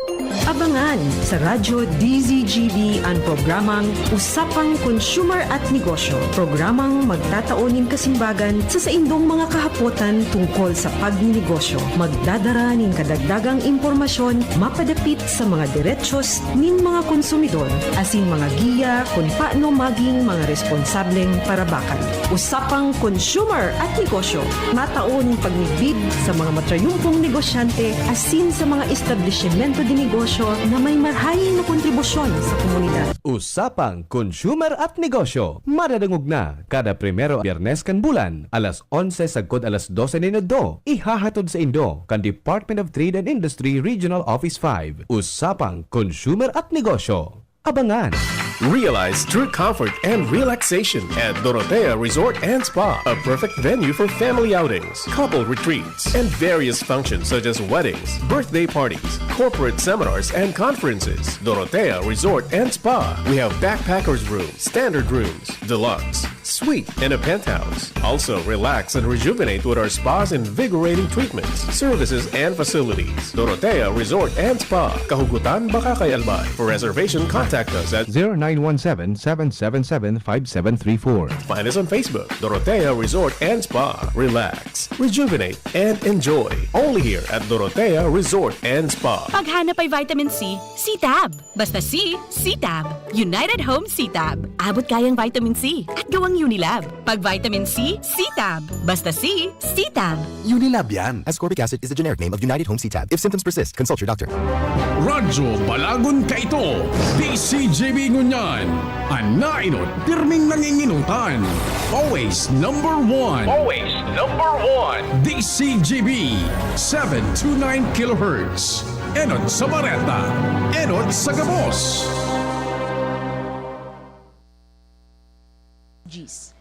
Abangan sa Radyo D Z G B an programang Usapang Consumer at Negosyo. Programang magtatao nin kasimbagan sa saindong mga kahapotan tungkol sa pagninegosyo. Magdadara nin kadagdagang impormasyon mapadapit sa mga derechos nin mga konsumidor, asin mga giya kun paano maging mga responsableng parabakan. Usapang Consumer at Negosyo, matao nin pagmidbid sa mga matrayumpong negosyante asin sa mga establisimento de negosyo na may marahay na kontribusyon sa komunidad. Usapang Consumer at Negosyo, madadangog na kada primero Biyernes kan bulan, alas onse sagkod alas dose nin udto. Ihahatod saindo kan Department of Trade and Industry Regional Office five. Usapang Consumer at Negosyo. Abangan! Realize true comfort and relaxation at Dorotea Resort and Spa, a perfect venue for family outings, couple retreats, and various functions such as weddings, birthday parties, corporate seminars, and conferences. Dorotea Resort and Spa. We have backpackers room, standard rooms, deluxe, suite, and a penthouse. Also, relax and rejuvenate with our spa's invigorating treatments, services, and facilities. Dorotea Resort and Spa, Kahugutan, Bacacay, Albay. For reservation, contact us at zero nine one seven, seven seven seven, five seven three four. Find us on Facebook, Dorotea Resort and Spa. Relax, rejuvenate, and enjoy. Only here at Dorotea Resort and Spa. Paghanap ay vitamin C, C-Tab. Basta C, C-Tab. United Home C-Tab. Abot kayang vitamin C at gawang Unilab. Pag vitamin C, C-Tab. Basta C, C-Tab. Unilab yan. Ascorbic acid is the generic name of United Home C-Tab. If symptoms persist, consult your doctor. Radyo Balagon kaito, D C G B ngunyan. An nainot, pirming nanginginutan. Always number one. Always number one. D C G B, seven two nine kilohertz. Enot sa bareta, enot sa gabos. Gis.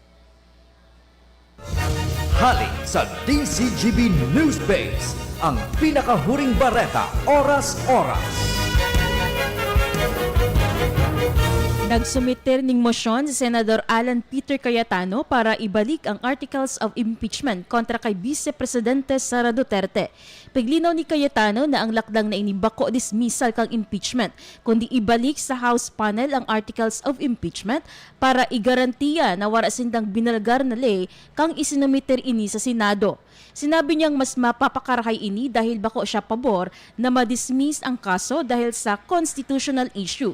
Hali sa D C G B News Base, ang pinakahuring bareta, oras-oras. Nagsumiter ning mosyon si Senador Alan Peter Cayetano para ibalik ang articles of impeachment kontra kay Vice Presidente Sara Duterte. Piglinaw ni Cayetano na ang lakdang na ini bako dismissal kan impeachment, kundi ibalik sa House panel ang articles of impeachment para igarantiya na wara sindang binalgar na ley kan isinumiter ini sa Senado. Sinabi niyang mas mapapakarahay ini dahil bako siya pabor na ma-dismiss ang kaso dahil sa constitutional issue.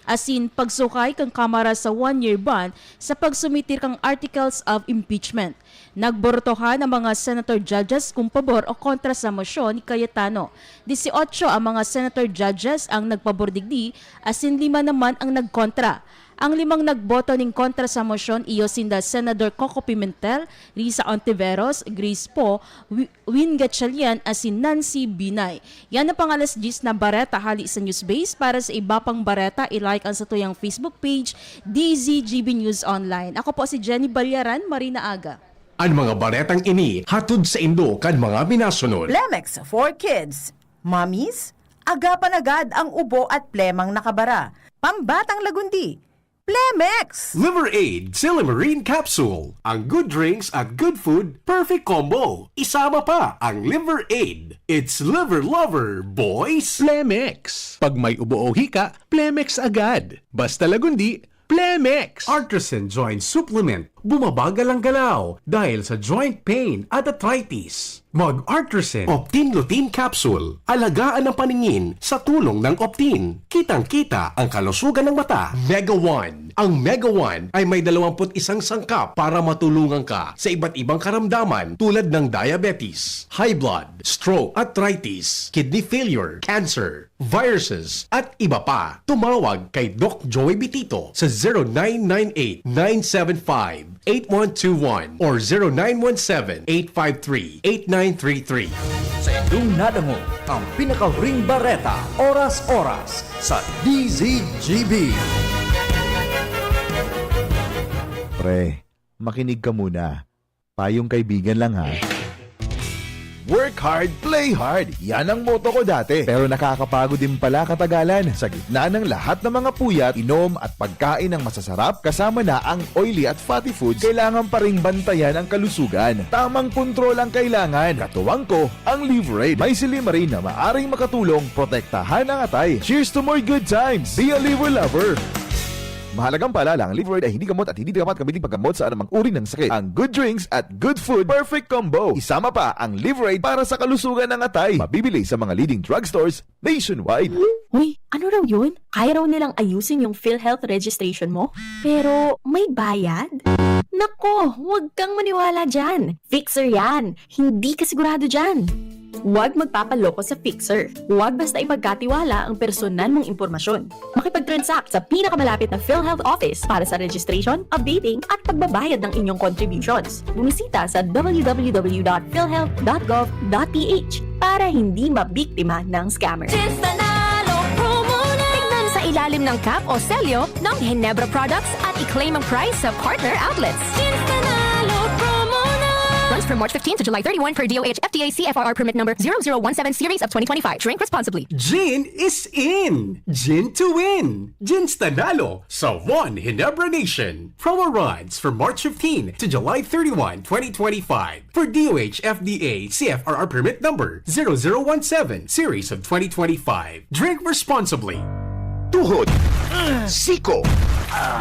Asin pagsuhay kan Kamara sa one-year ban sa pagsumitir kan articles of impeachment. Nagborotohan ang mga senator judges kung pabor o kontra sa mosyon ni Cayetano. Dieciocho ang mga senator judges ang nagpabor digdi, asin lima naman ang nagkontra. Ang limang nagboto nin kontra sa mosyon iyo sinda Senador Coco Pimentel, Risa Ontiveros, Grace Poe, Wi-, Win Gatchalian asin Nancy Binay. Yan ang pang-alas diyes na bareta hali sa Newsbase. Para sa iba pang bareta, i-like ang satuyang Facebook page, D Z G B News Online. Ako po si Jenny Balyaran, Marina Aga. An mga baretang ini hatod saindo kan mga minasunod. Plemex for Kids. Mommies, agapan agad ang ubo at plemang nakabara. Pambatang lagundi, Plemex! Liver Aid Silymarin Capsule. Ang good drinks at good food, perfect combo. Isama pa ang Liver Aid. It's Liver Lover, boys! Plemex. Pag may ubo o hika, Plemex agad. Basta lagundi, Plemex! Artisan Joint Supplement. Bumabagal ang galaw dahil sa joint pain at arthritis. Mag-Artisan Optin Lutein Capsule. Alagaan ang paningin sa tulong ng Optin. Kitang-kita ang kalusugan ng mata. Mega One. Ang Mega One ay may dalawampu't isang sangkap para matulungan ka sa iba't ibang karamdaman tulad ng diabetes, high blood, stroke, arthritis, kidney failure, cancer, viruses, at iba pa. Tumawag kay Doc Joey Bitito sa zero nine nine eight, nine seven five, eight one two one or zero nine one seven, eight five three, eight nine three three. Sa indong nadangog ang pinakahuring bareta, oras-oras, sa D Z G B. Pre, makinig ka muna. Payong kaibigan lang, ha. Work hard, play hard. Yan ang motto ko dati. Pero nakakapagod din pala katagalan. Sa gitna ng lahat ng mga puyat, inom at pagkain ng masasarap, kasama na ang oily at fatty foods, kailangan pa ring bantayan ang kalusugan. Tamang kontrol ang kailangan. Katuwang ko, ang Livraid. May silymarin na maaring makatulong protektahan ang atay. Cheers to more good times! Be a Liver Lover! Mahalagang paalala, ang Livraid ay hindi gamot at hindi dapat gamitin paggamot sa anumang uri ng sakit. Ang good drinks at good food, perfect combo. Isama pa ang Livraid para sa kalusugan ng atay. Mabibili sa mga leading drugstores nationwide. Uy, ano raw yun? Kaya raw nilang ayusin yung PhilHealth registration mo? Pero may bayad? Nako, huwag kang maniwala dyan. Fixer yan. Hindi ka sigurado dyan. Huwag magpapaloko sa Fixer. Huwag basta ipagkatiwala ang personal mong impormasyon. Makipag-transact sa pinakamalapit na PhilHealth office para sa registration, updating, at pagbabayad ng inyong contributions. Bumisita sa www.philhealth.gov.ph para hindi mabiktima ng scammer. Tignan sa ilalim ng cap o selyo ng Ginebra products at i-claim ang prize sa partner outlets. Runs from March fifteen to July thirty-one per D O H F D A C F R R permit number zero zero one seven series of twenty twenty-five. Drink responsibly. Gin is in! Gin to win! Ginstanalo sa One Ginebra Nation. Promo runs from March fifteen to July thirty-one, twenty twenty-five. For D O H F D A C F R R permit number zero zero one seven series of twenty twenty-five. Drink responsibly. Tuhod, siko,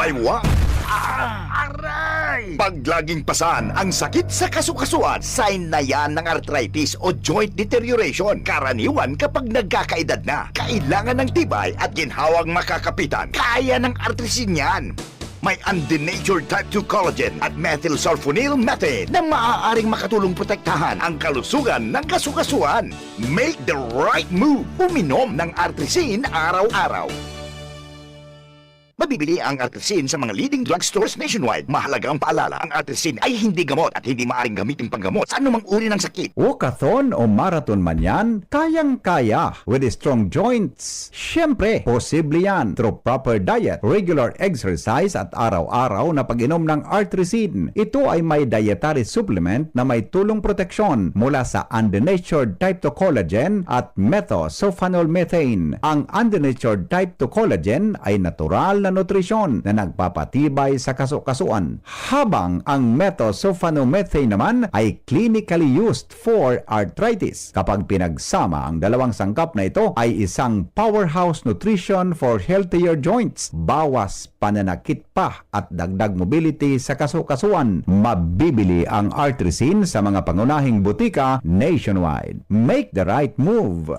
baywang, aray! Pag laging pasan ang sakit sa kasukasuan, sign na yan ng arthritis o joint deterioration. Karaniwan kapag nagkakaedad na, kailangan ng tibay at ginhawang makakapitan. Kaya ng Artrisin yan. May undenatured type two collagen at methylsulfonyl methane na maaaring makatulong protektahan ang kalusugan ng kasukasuan. Make the right move. Uminom ng Artrisin araw-araw. Mabibili ang Artrisin sa mga leading drugstores nationwide. Mahalagang paalala, ang Artrisin ay hindi gamot at hindi maaring gamitin panggamot sa anumang uri ng sakit. Walkathon o marathon man yan, kayang-kaya with strong joints. Siyempre, posible yan through proper diet, regular exercise at araw-araw na pag-inom ng Artrisin. Ito ay may dietary supplement na may tulong proteksyon mula sa undenatured type two collagen at methosulfonol methane. Ang undenatured type two collagen ay natural na nutrisyon na nagpapatibay sa kasukasuan, habang ang methosulfonomethane naman ay clinically used for arthritis. Kapag pinagsama, ang dalawang sangkap na ito ay isang powerhouse nutrition for healthier joints. Bawas pananakit pa at dagdag mobility sa kasukasuan. Mabibili ang Artrisin sa mga pangunahing butika nationwide. Make the right move.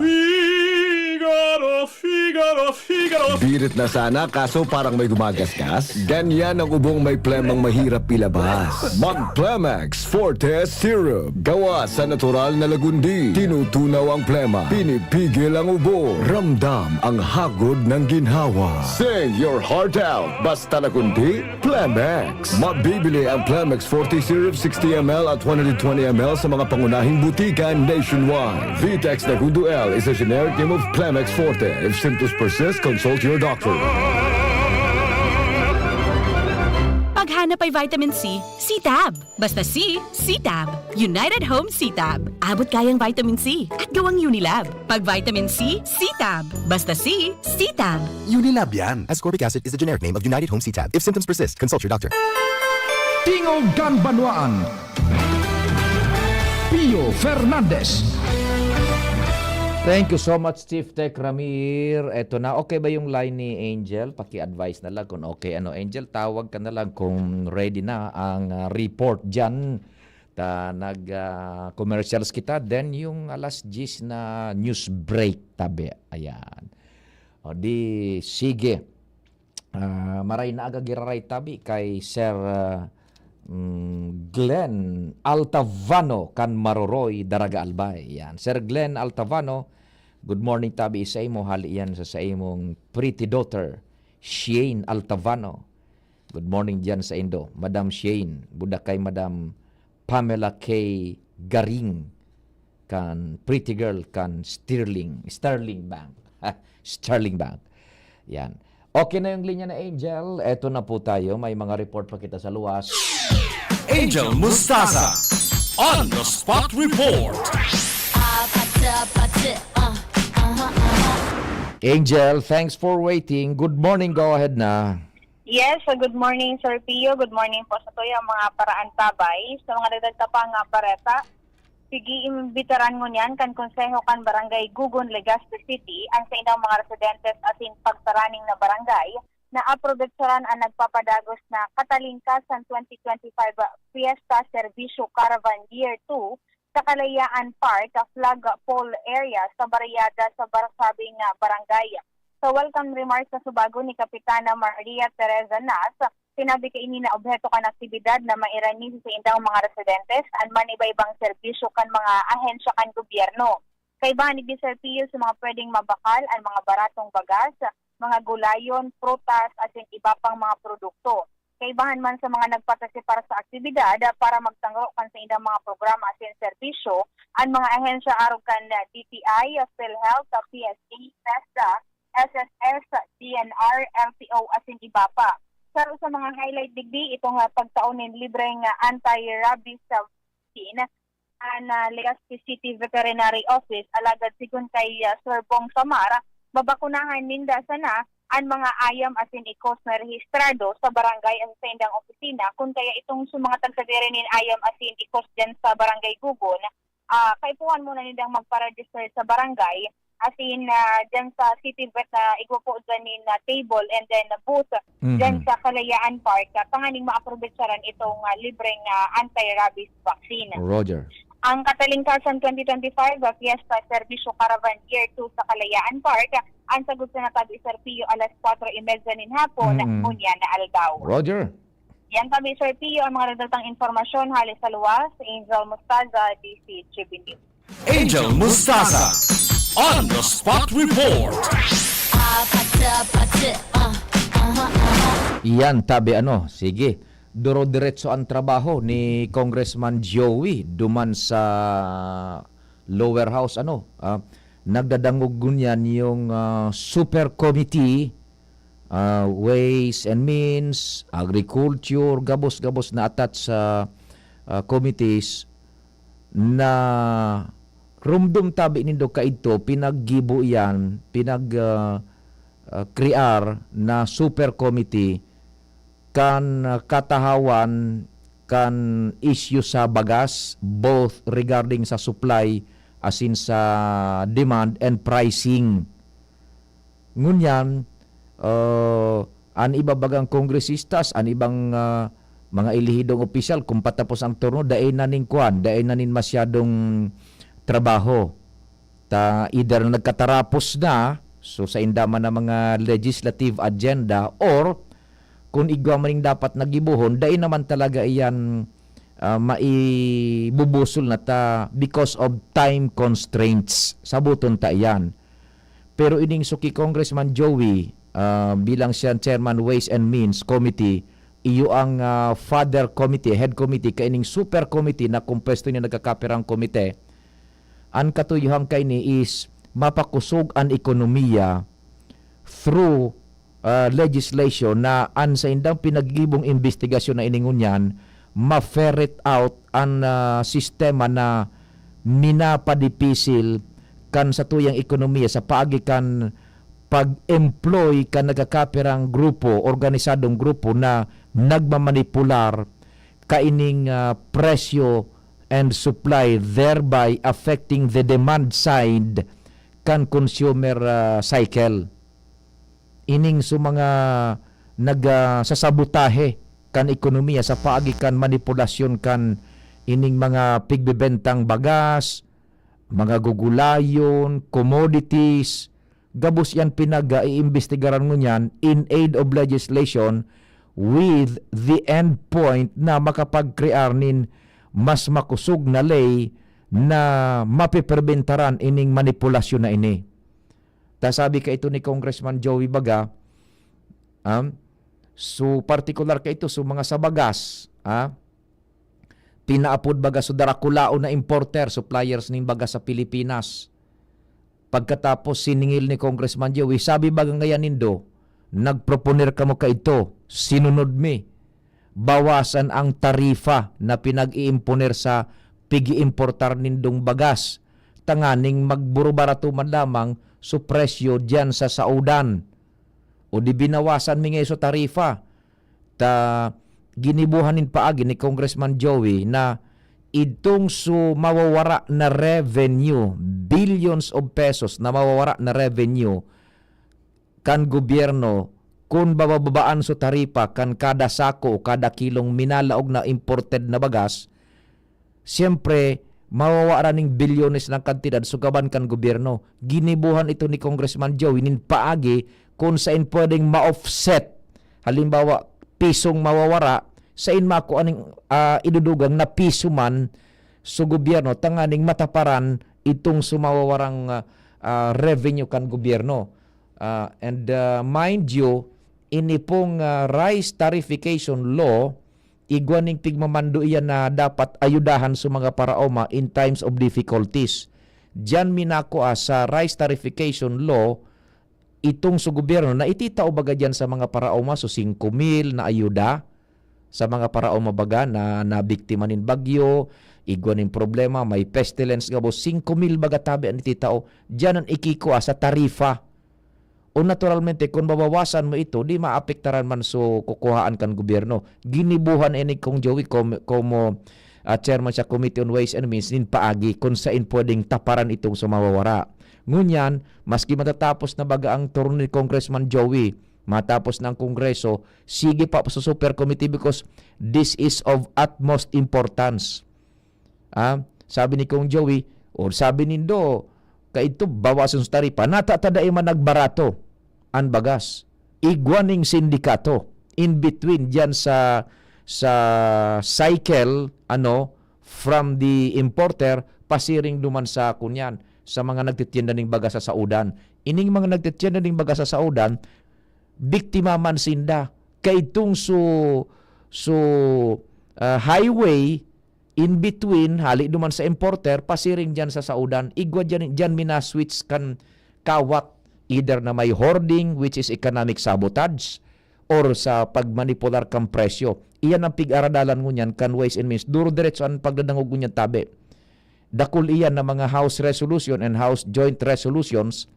Figaro, Figaro, Figaro. Birit na sana, kaso parang may gumagasgas. Ganyan ang ubong may plemang mahirap ilabas. Mag Plemex Forte Syrup. Gawa sa natural na lagundi. Tinutunaw ang plema. Pinipigil ang ubo. Ramdam ang hagod ng ginhawa. Sing your heart out. Basta lagundi, Plemex. Mabibili ang Plemex Forte Syrup sixty M L at one hundred twenty M L sa mga pangunahing butika nationwide. Vitex Nagudo L is a generic name of Plemex Forte. If symptoms persist, consult your doctor. Paghanap ay vitamin C, C-Tab. Basta C, C-Tab. United Home C-Tab. Abot kayang vitamin C at gawang Unilab. Pag vitamin C, C-Tab. Basta C, C-Tab. Unilab yan. Ascorbic acid is the generic name of United Home C-Tab. If symptoms persist, consult your doctor. Tingog kan Banwaan, Pio Fernandez. Thank you so much, Chief Tech Ramir. Eto na, okay ba yung line ni Angel? Paki-advise na lang kung okay. Ano, Angel, tawag ka na lang kung ready na ang, ah, report dyan. Ta, nag, ah, commercials kita. Then, yung alas diyes na news break, tabi. Ayan. O di, sige. Ah, maray na aga giraray tabi kay Sir, ah, mm, Glenn Altavano kan Maroroy, Daraga Albay. Yan. Sir Glenn Altavano, good morning tabi sa imo, hali yan sa, sa imong pretty daughter, Shane Altavano. Good morning diyan sa indo, Madam Shane. Buda kay Madam Pamela K Garing, kan pretty girl kan Sterling, Sterling Bank. Sterling Bank. Yan. Okay na yung linya na, Angel. Eto na po tayo. May mga report pa kita sa luwas. Angel Mustasa on the spot report. Angel, thanks for waiting. Good morning, go ahead na. Yes, so good morning, Sir Pio. Good morning po sa tuyang mga paraantabay. Sa mga dagdag ta pa nga bareta, sige, imbitaran ngunyan kan Konseho kan Barangay Gugon, Legazpi City, ang sa indang mga residentes asin pagtaraning na barangay na aprobetsaran ang nagpapadagos na Katalingkasan twenty twenty-five Fiesta Serbisyo Caravan Year two sa Kalayaan Park, Flag Pole Area sa Barriada sa Barsabing Barangay. Sa welcome remarks sa subago ni Kapitana Maria Teresa Nas, sinabi kaini na obheto kan aktibidad na mairani sa indang mga residentes an man iba-ibang serbisyo kan mga ahensya kan gobyerno. Kaibahan ni Sir Pio sa mga pwedeng mabakal an mga baratong bagas, mga gulayon, prutas, asin iba pang mga produkto. Kaibahan man sa mga nagpartisipar sa aktibidad para magtangro kan sa indang mga programa asin serbisyo, an mga ahensya arog kan D T I, PhilHealth, P S A, PESDA, S S S, D N R, L T O, asin iba pa. Saro sa mga highlight digdi, itong ah, pagtao nin libreng ah, anti-rabies ah, vaccine an ah, Legazpi City Veterinary Office, alagad sigon kay ah, Sir Bong Samar, babakunahan ninda sana an mga ayam asin ikos na rehistrado sa barangay asin sa indang opisina, kun kaya itong sa mga tagsadiri nin ayam asin ikos dyan sa Barangay Gugon, ah, kaipuhan muna nindang magpa-register sa barangay, asin ah, dyan sa City Vet na igwa po dyan nin ah, table and then ah, booth dyan Mhm. sa Kalayaan Park, ah, tanganing maaprovechar itong ah, libreng ah, anti-rabies vaccine. Roger. Ang Katalingkasan twenty twenty-five ah, Fiesta Serbisyo Caravan Year two sa Kalayaan Park, ah, ang sagot sa natabi Sir Pio alas kwatro y medya nin hapon, Mm. ngunyan na aldaw. Roger. Yan kami, Sir Pio, ang mga dagdag tang impormasyon hali sa luwas. Angel Mostaza, D C G B News. Angel Mostaza on the spot report. Ah, pati, pati, ah, aha, aha. Yan, tabi ano, sige. Duro-diretso ang trabaho ni Congressman Joey duman sa lower house, ano, ah, nagdadangog ngunyan yung ah, super committee, ah, ways and means, agriculture, gabos-gabos na attached sa ah, committees na rumdom tabi nindo kaidto, pinaggibo yan, pinag ah, ah, crear na super committee kan ah, katahawan kan issue sa bagas, both regarding sa supply asin sa demand and pricing. Ngunyan, ah, an iba bagang kongresistas, an ibang ah, mga elehidong opisyal, kung patapos ang turno, dai na nin kwan, dai na nin masyadong trabaho. Ta either nagkatarapos na, so sainda man na mga legislative agenda, or kung igwa man ning dapat na gibohon, dai naman talaga iyan ah, maibubusol na ta because of time constraints. Sabuton ta iyan. Pero ining suki Congressman Joey, ah, bilang siya chairman Ways and Means Committee, iyo ang ah, father committee, head committee, kaining super committee na kumpuesto ni nagkakapirang komite. An katuyohan kaini is mapakosog an ekonomiya through ah, legislation na an saindang pinaggiibong imbestigasyon na ini ngunyan, ma-ferret out an ah, sistema na minapadipisil kan satuyang ekonomiya sa paagi kan pag-employ kan nagkakapirang grupo, organisadong grupo na nagmamanipular kaining ah, presyo and supply, thereby affecting the demand side kan consumer ah, cycle. Ining so mga nag ah, sasabotahe kan ekonomiya sa paagi kan manipulasyon kan ining mga pigbebentang bagas, mga gugulayon, commodities, gabos yan pinag-iimbestigaran ngunyan in aid of legislation with the end point na makapag-crear nin mas makosog na ley na mapeperbentaran ining manipulasyon na ini. Ta sabi kaito ni Congressman Joey baga, um, so partikular kaito, so mga sa bagas, ah, pinaapod baga so darakulaon na importer, suppliers nin bagas sa Pilipinas. Pagkatapos siningil ni Congressman Joey, sabi baga ngayan nindo, nagproponer kamo kaito, sinunod mi. Bawasan ang tarifa na pinag-iimponer sa pig-iimportar nindong bagas, tanganing magburubarato man lamang su presyo diyan sa saodan o di binawasan mi ngayon sa tarifa. Ta ginibohan nin paagi ni Congressman Joey na idtong su mawawara na revenue, billions of pesos na mawawara na revenue kan gobyerno kun babababaan su taripa kan kada sako o kada kilong minalaog na imported na bagas, siyempre, mawawara ning bilyones na kantidad sugaban kan gobyerno. Ginibohan ito ni Congressman Joey nin paagi kun sain pwedeng ma-offset. Halimbawa, pisong mawawara, sain makua ning, ah, idudugang na piso man su gobyerno tanganing mataparan itong su mawawarang, ah, ah, revenue kan gobyerno. Ah, and, ah, mind you, ini pong, ah, rice tarification law, igwa ning pigmamando iyan na dapat ayudahan su mga paraoma in times of difficulties. Diyan mi nakua sa rice tarification law, itong su gobyerno na ititao baga diyan sa mga paraoma, su singko mil na ayuda sa mga paraoma baga na nabiktima nin bagyo, igwa nin problema, may pestilence gabos, singko mil baga tabi an ititao. Diyan an ikikua sa tarifa. O naturalmente, kun babawasan mo ito, di maapektaran man su kukuhaan kan gobyerno. Ginibohan ini kong Joey kom-, komo, ah, chairman sa Committee on Ways and Means nin paagi kun sain pwedeng taparan itong su mawawara. Ngunyan, maski matatapos na baga ang turno ni Congressman Joey, matapos na ang Kongreso, sige pa sa Super Committee because this is of utmost importance. Ah, sabi ni Kong Joey, o sabi nindo, kaidto, bawasan sa taripa, nata ta dai man nagbarato an bagas. Igwa ning sindikato in between diyan sa, sa cycle, ano, from the importer, pasiring duman sa kunyan, sa mga nagtitienda ning bagas sa saodan. Ining mga nagtitienda ning bagas sa saodan, biktima man sinda. Kaidtong su, su, ah, highway, in between, hali duman sa importer, pasiring diyan sa saodan, igwa diyan, diyan mi na-switch kan kawat, either na may hoarding, which is economic sabotage, or sa pagmanipular kan presyo. Iyan ang pig-aradalan ngunyan kan Ways and Means. Duro-diretso an pagdadangog ngunyan tabi. Dakul iyan na mga House resolution and House joint resolutions.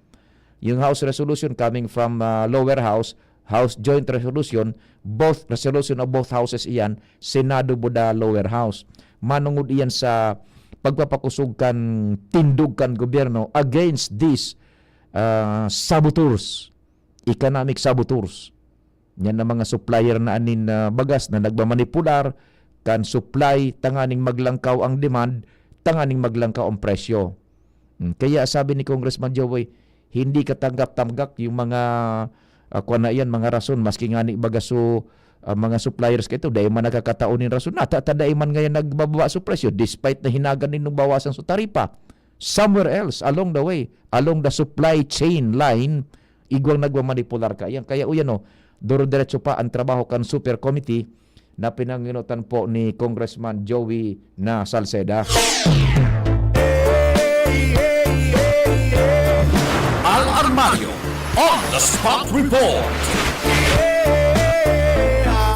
Yung House resolution coming from, ah, lower house, House joint resolution, both resolution of both houses iyan, Senado buda lower house. Manungod iyan sa pagpapakosog kan tindog kan gobyerno against these, ah, saboteurs, economic saboteurs. Yan ang mga supplier na anin, ah, bagas na nagmamanipular kan supply tanganing maglangkaw ang demand, tanganing maglangkaw ang presyo. Hmm, kaya sabi ni Congressman Joey, hindi katanggap-tanggap yung mga, ah, kuwan na iyan, mga rason, maski nga ni baga su, ah, mga suppliers kaito, dai man nagkakatao nin rason. Nata ta dai man ngayon nagbababa su presyo, despite na hinagan ninyong bawasan su taripa. Somewhere else, along the way, along the supply chain line, igwang nagmamanipular ka. Yan, kaya, uyan, oh, duro-diretso pa ang trabaho kan Super Committee na pinanginutan po ni Congressman Joey na Salceda. Al Armario on the spot report.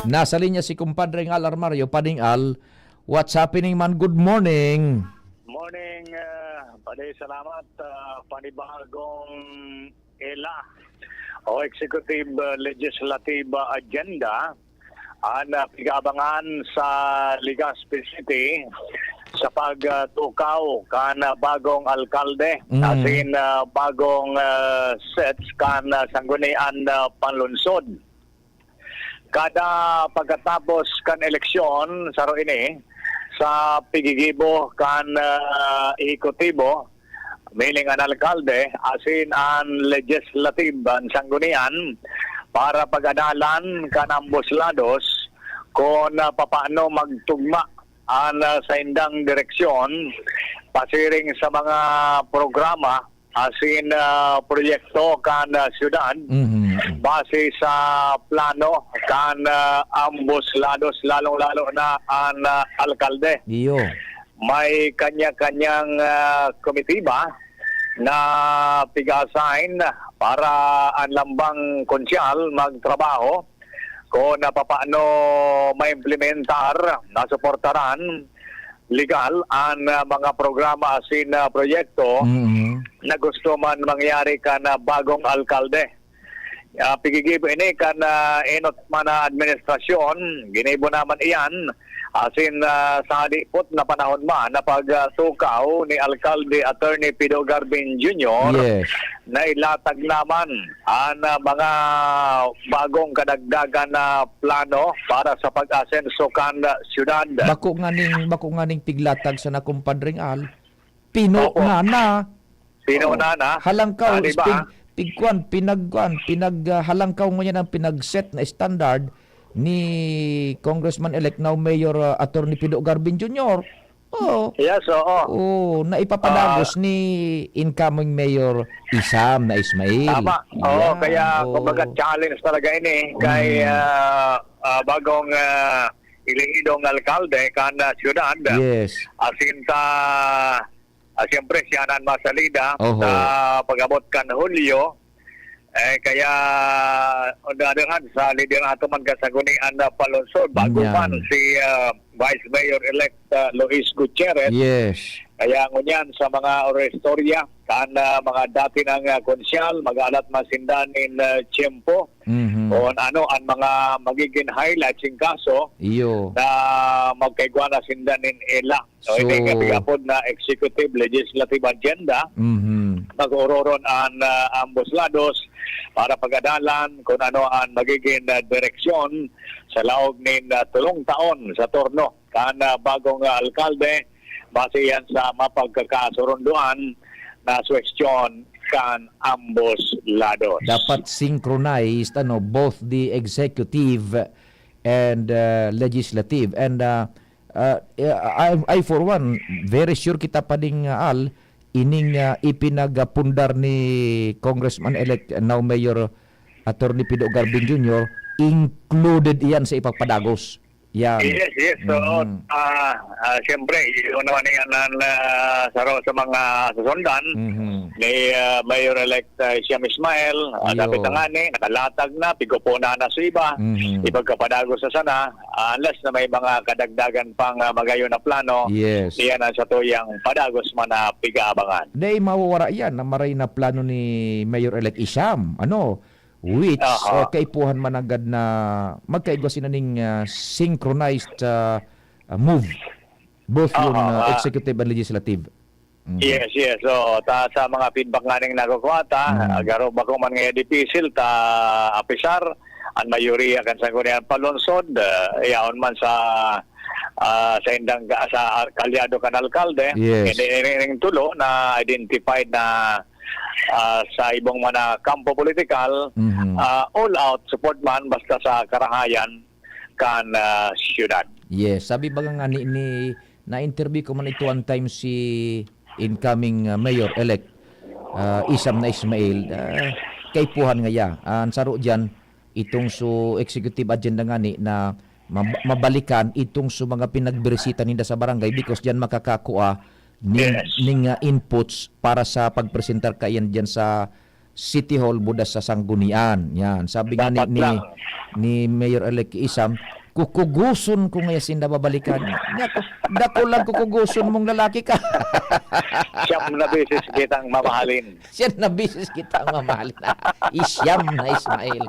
Nasa linya si Kumpadre Al Armario. Pading Al, what's happening, man? Good morning. Morning, ah, Padi. Salamat. Ah, panibagong ela o executive, ah, legislative, ah, agenda an, ah, pig-aabangan sa Legazpi City sa pagtukaw kan, ah, bagong alkalde, Mm. asin, ah, bagong, ah, sets kan, ah, Sanggunian, ah, Panlungsod. Kada pagkatapos kan eleksyon, saro ini, sa pigigibo kan, ah, ehekutibo, meaning an alkalde, asin an legislative, an sanggunian, para pag-adalan kan ambos lados kun, ah, papaano magtugma an, ah, saindang direksyon pasiring sa mga programa asin, ah, proyekto kan, ah, siyudad Mhm. base sa plano kan, ah, ambos lados, lalong-lalo na an, ah, alkalde. Iyo. May kanya-kanyang, ah, komitiba na pig-assign para an lambang konsyal magtrabaho kun papaano maimplementar, masuportaran legal an, ah, mga programa asin, ah, proyekto Mm. na gusto man mangyari kan, ah, bagong alkalde. Ah, pigigibo ini kan, ah, enot man na administrasyon. Ginibo naman iyan asin, ah, sa halipot na panahon man na pag, ah, sukaw ni Alkalde Attorney Pido Garbin Junior, Yes. nailatag naman an, ah, mga bagong kadagdagan na plano para sa pag-asenso kan, ah, siyudad. Bako nganing, bako nganing piglatag sana, kumpadreng Al. Pino Opo. na na. Pino Oo. na na. Halangkaw, Ah, di ba? pig-, pigkuan, pinagkuan, pinag, ah, halangkaw ngunyan ang pinag-set na standard ni Congressman-elect, now Mayor, ah, Attorney Pido Garbin Junior. Oo. Yes, oo. Oo, na ipapadagos Ah. ni incoming Mayor Isam na Ismail. Tama. Oo, Yan, kaya oo. kumbaga challenge talaga ini kay, Mm. ah, ah, bagong, ah, elehidong alkalde kan, ah, siyudad. Yes. Asin ta, ah, siyempre, siya na an masalida Oho. sa pag-abot kan Hulyo. Eh, kaya, on the other hand, sa liderato man kan Sangguniang, ah, Panlungsod, bago Yan. man si, ah, Vice Mayor-elect, ah, Luis Gutierrez. Yes. Kaya ngunyan sa mga oristorya, kan, ah, mga dati nang, ah, konsyal, mag-alat man sinda nin, ah, tiyempo Mhm. kung ano ang mga magiging highlights in kaso Iyo. na magkaigwa na sinda nin ela. So, So, ini nga pigapod na executive, legislative agenda, Mhm. nag-oororon an, ah, ambos lados para pagadalan kung ano ang magiging, ah, direksyon sa laog nin, ah, tolong taon sa turno kan, ah, bagong, ah, alkalde, base yan sa mapagkakasurunduan na suwestyon kan ambos lados. Dapat synchronized, ano, both the executive and, ah, legislative. And, ah, ah, I, I, for one, very sure kita pa ding, ah, Al, ining, ah, ipinagpundar ni Congressman-elect, now Mayor Attorney Pido Garbin Junior, included iyan sa ipagpadagos. Yan. Yes, yes. So, Mm. ah, ah, siyempre, yun naman yan ang, ah, saro sa mga susundan Mhm. ni, ah, Mayor-elect, ah, Siam Ismail. Ah, Iyo. dapit na nga ni, nakalatag na, pigupuna na sa iba. Mhm. Ipagkapadagos na sana, ah, unless na may mga kadagdagan pang, ah, magayon na plano, Yes. iyan ang satuyang padagos man na pig-aabangan. Dai mawawara yan, na maray na plano ni Mayor-elect Isham. Ano? Which, Aha. ah, kaipuhan man nanggad na magkaigwa sina ning, ah, synchronized, ah, ah, move, both yung, Aha, ah, ah. executive and legislative. Mm. Yes, yes. So, ta-, sa mga feedback nga ning nakukuha ta, Mm. ah, garo bako man nga dipisil ta apisar, ang mayoriya kan Sangguniang Panlungsod, ah, yaon man sa, ah, sa indang ga-, sa kalyado kan alkalde, Yes. ini, ini, ining tulo na identified na ah, sa ibong mga kampo politikal, Mhm. ah, all out support man basta sa karahayan kan, ah, siyudad. Yes, sabi baga nga ni, ni, na-interview ko man ito one time si incoming, ah, mayor-elect, ah, Isam na Ismail, ah, kaipuhan ngaya. Ang saro diyan, itong su executive agenda ngani na mab-, mabalikan itong su mga pinagbirisita ninda sa barangay because diyan makakakua ning, Yes. ning, ah, inputs para sa pagpresentar kaiyan diyan sa City Hall, buda sa Sanggunian. Yan, sabi nga ni, Dapat ni, lang. ni Mayor-elect Isam, "Kukuguson ko ngaya sinda babalikan." Naku, dako lang kukuguson mong lalaki ka. Siyam na beses kitang mamahalin. Siyam na beses kitang mamahalin. Isiyam na Ismail.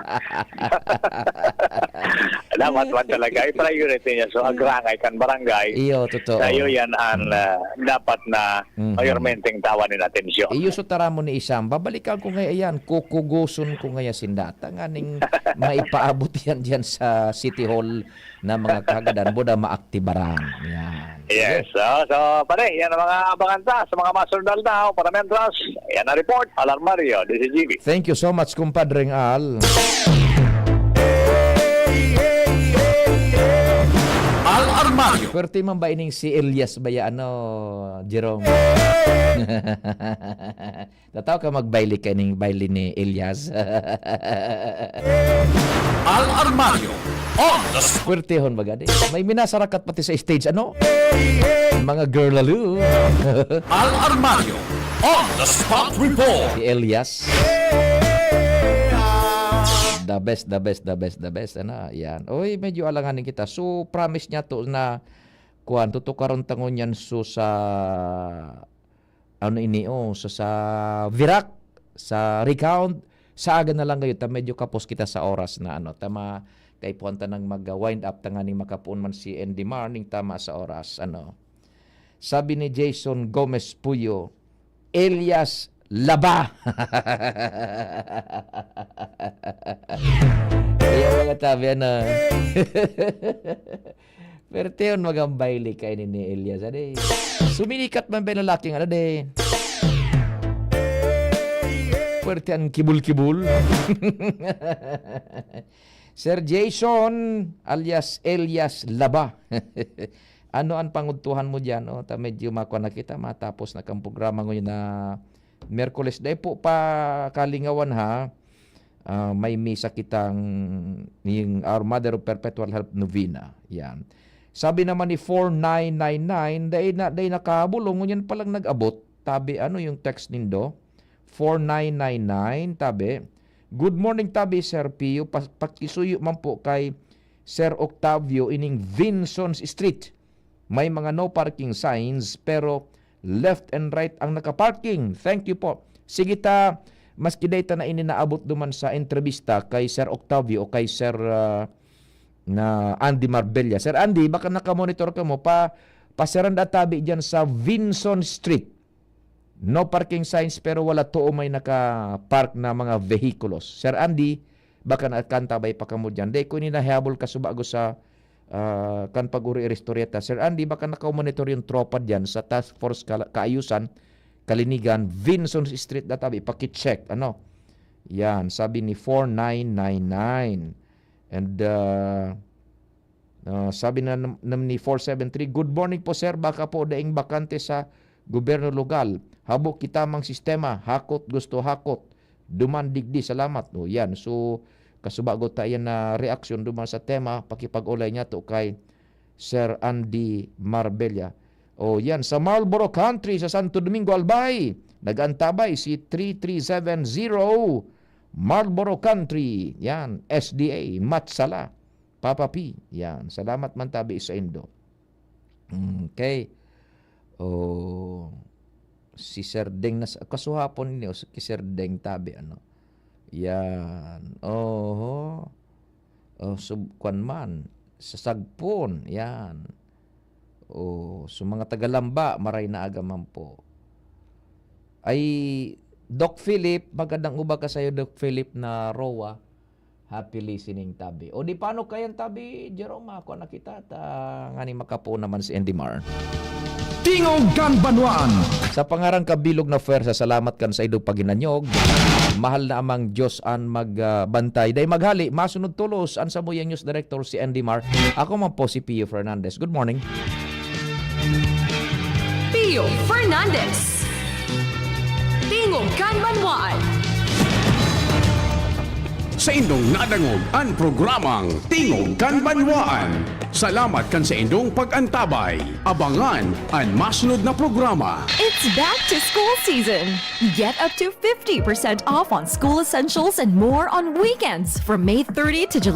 Dapat man talaga, i-priority niya. So, ang Mm. karangay kan barangay, Iyo, totoo. sa'yo yan ang, Mm. ah, dapat na Mhm. mayormenteng tawan nin atensyon. Iyo, so, tara mo ni Isam, babalikan ko ngaya yan, kukuguson ko ngaya sinda. Tanganing maipaabot yan diyan sa City Hall na mga kahagadan, buda maaktibaran. Yan. Yes. Sige. So, so, pare, yan ang mga abangan ta sa mga masunod na aldaw. Para mentras, yan ang report. Al Armario, D C G B. Thank you so much, kumpadreng Al. Al Armario. Pwerte man ba ining si Elias ba ya, ano, Jerome? Tataw ka magbaile ka ning baile ni Elias. Al Armario on the spot. Pwertehon baga di. May minasarakat pati sa stage, ano? Mga girl lalo. Al Armario on the spot report. Si Elias. The best, the best, the best, the best. Ano? Yan. Uy, medyo alanganin kita. So, promise niya to na kuwan, tutukaron ta ngunyan so sa, ano ini, oh, so sa Virac, sa recount, sa aga na lang gayon ta medyo kapos kita sa oras na ano, ta ma-, kaipuhan ta nang mag-wind up tanganing makapoon man si Andy Mar ning tama sa oras, ano. Sabi ni Jason Gomez Puyo, "Elias Laba." Kaya mga tabi, ano. Pero tiyon, magambay likay ni, ni Elias, ade. Suminikat man ba yung lalaking, ano, de? Puwerte ang kibul-kibul. Sir Jason, alias Elias Laba. Ano an pangudtuhan mo diyan, oh? Ta medyo makua na kita, matapos na kan programa ngunyan na Miyerkules. Dai po pakalingawan, ha? Ah, may misa kitang ning Our Mother of Perpetual Help Novena. Yan. Sabi naman ni four nine nine nine, dai na, dai nakahabol, oh, ngunyan palang nag-abot. Tabi, ano yung text nindo? Four nine nine nine, tabi. "Good morning, tabi, Sir Pio. Pa-, pakisuyo man po kay Sir Octavio ining Vinson's Street. May mga no parking signs, pero left and right ang naka-parking. Thank you po." Sige ta, maski dai ta na ini naabot duman sa entrevista kay Sir Octavio o kay Sir, ah, na Andy Marbella. Sir Andy, baka naka-monitor kamo, pa, pasiran da tabi diyan sa Vinson Street. No parking signs, pero wala too may naka-park na mga vehikulos. Sir Andy, baka nakantabay pa kamo diyan. Dai ko ini nahihabol kasubago sa, ah, kan pag-uri-uri istorya ta. Sir Andy, baka naka-monitor yung tropa diyan sa Task Force Kala-, Kaayusan, Kalinigan, Vinson's Street, databi, paki-check, ano? Yan, sabi ni four nine nine nine. And, ah, ah, sabi na nam-, nam ni four seven three, "Good morning po, sir. Baka po daing bakante sa gobyerno lokal. Habo kita mang sistema. Hakot, gusto hakot. Duman digdi. Salamat." O, yan. So, kasubago ta yan na reaksyon duman sa tema, pakipag-olay niya to kay Sir Andy Marbella. O, yan. Sa Marlborough Country, sa Santo Domingo, Albay, nag-antabay si three three seven zero Marlborough Country. Yan, S D A, Matsala, Papa P. Yan, salamat man tabi sa indo. Okay. O, si Sir Deng nas-, kasuhapon ini, o, si Sir Deng tabi, ano. Yan. Oho. O, sub-, kwan man, sa Sagpon, yan. O, sa mga taga Lamba, maray na aga man po. Ay, Doc Philip, magandang umaga sa'yo, Doc Philip na Roa. Happy listening, tabi. O di paano kayan, tabi, Jerome? Ako na kita, ta, ngani makapoon naman si Andy Mar. Tingog kan Banwaan. Sa pangaran ka bilog na pwersa, salamat kan sa idong paghinanyog. Mahal na Amang Diyos an mag, ah, bantay. Dai maghali, masunod tolos an samuyang news director si Andy Mar. Ako man po si Pio Fernandez. Good morning. Pio Fernandez. Tingog kan Banwaan. Sa indong nadangog an programang Tingog kan Banwaan. Salamat kan sa indong pag-antabay. Abangan an masunod na programa. It's back to school season. Get up to fifty percent off on school essentials and more on weekends from May thirty to July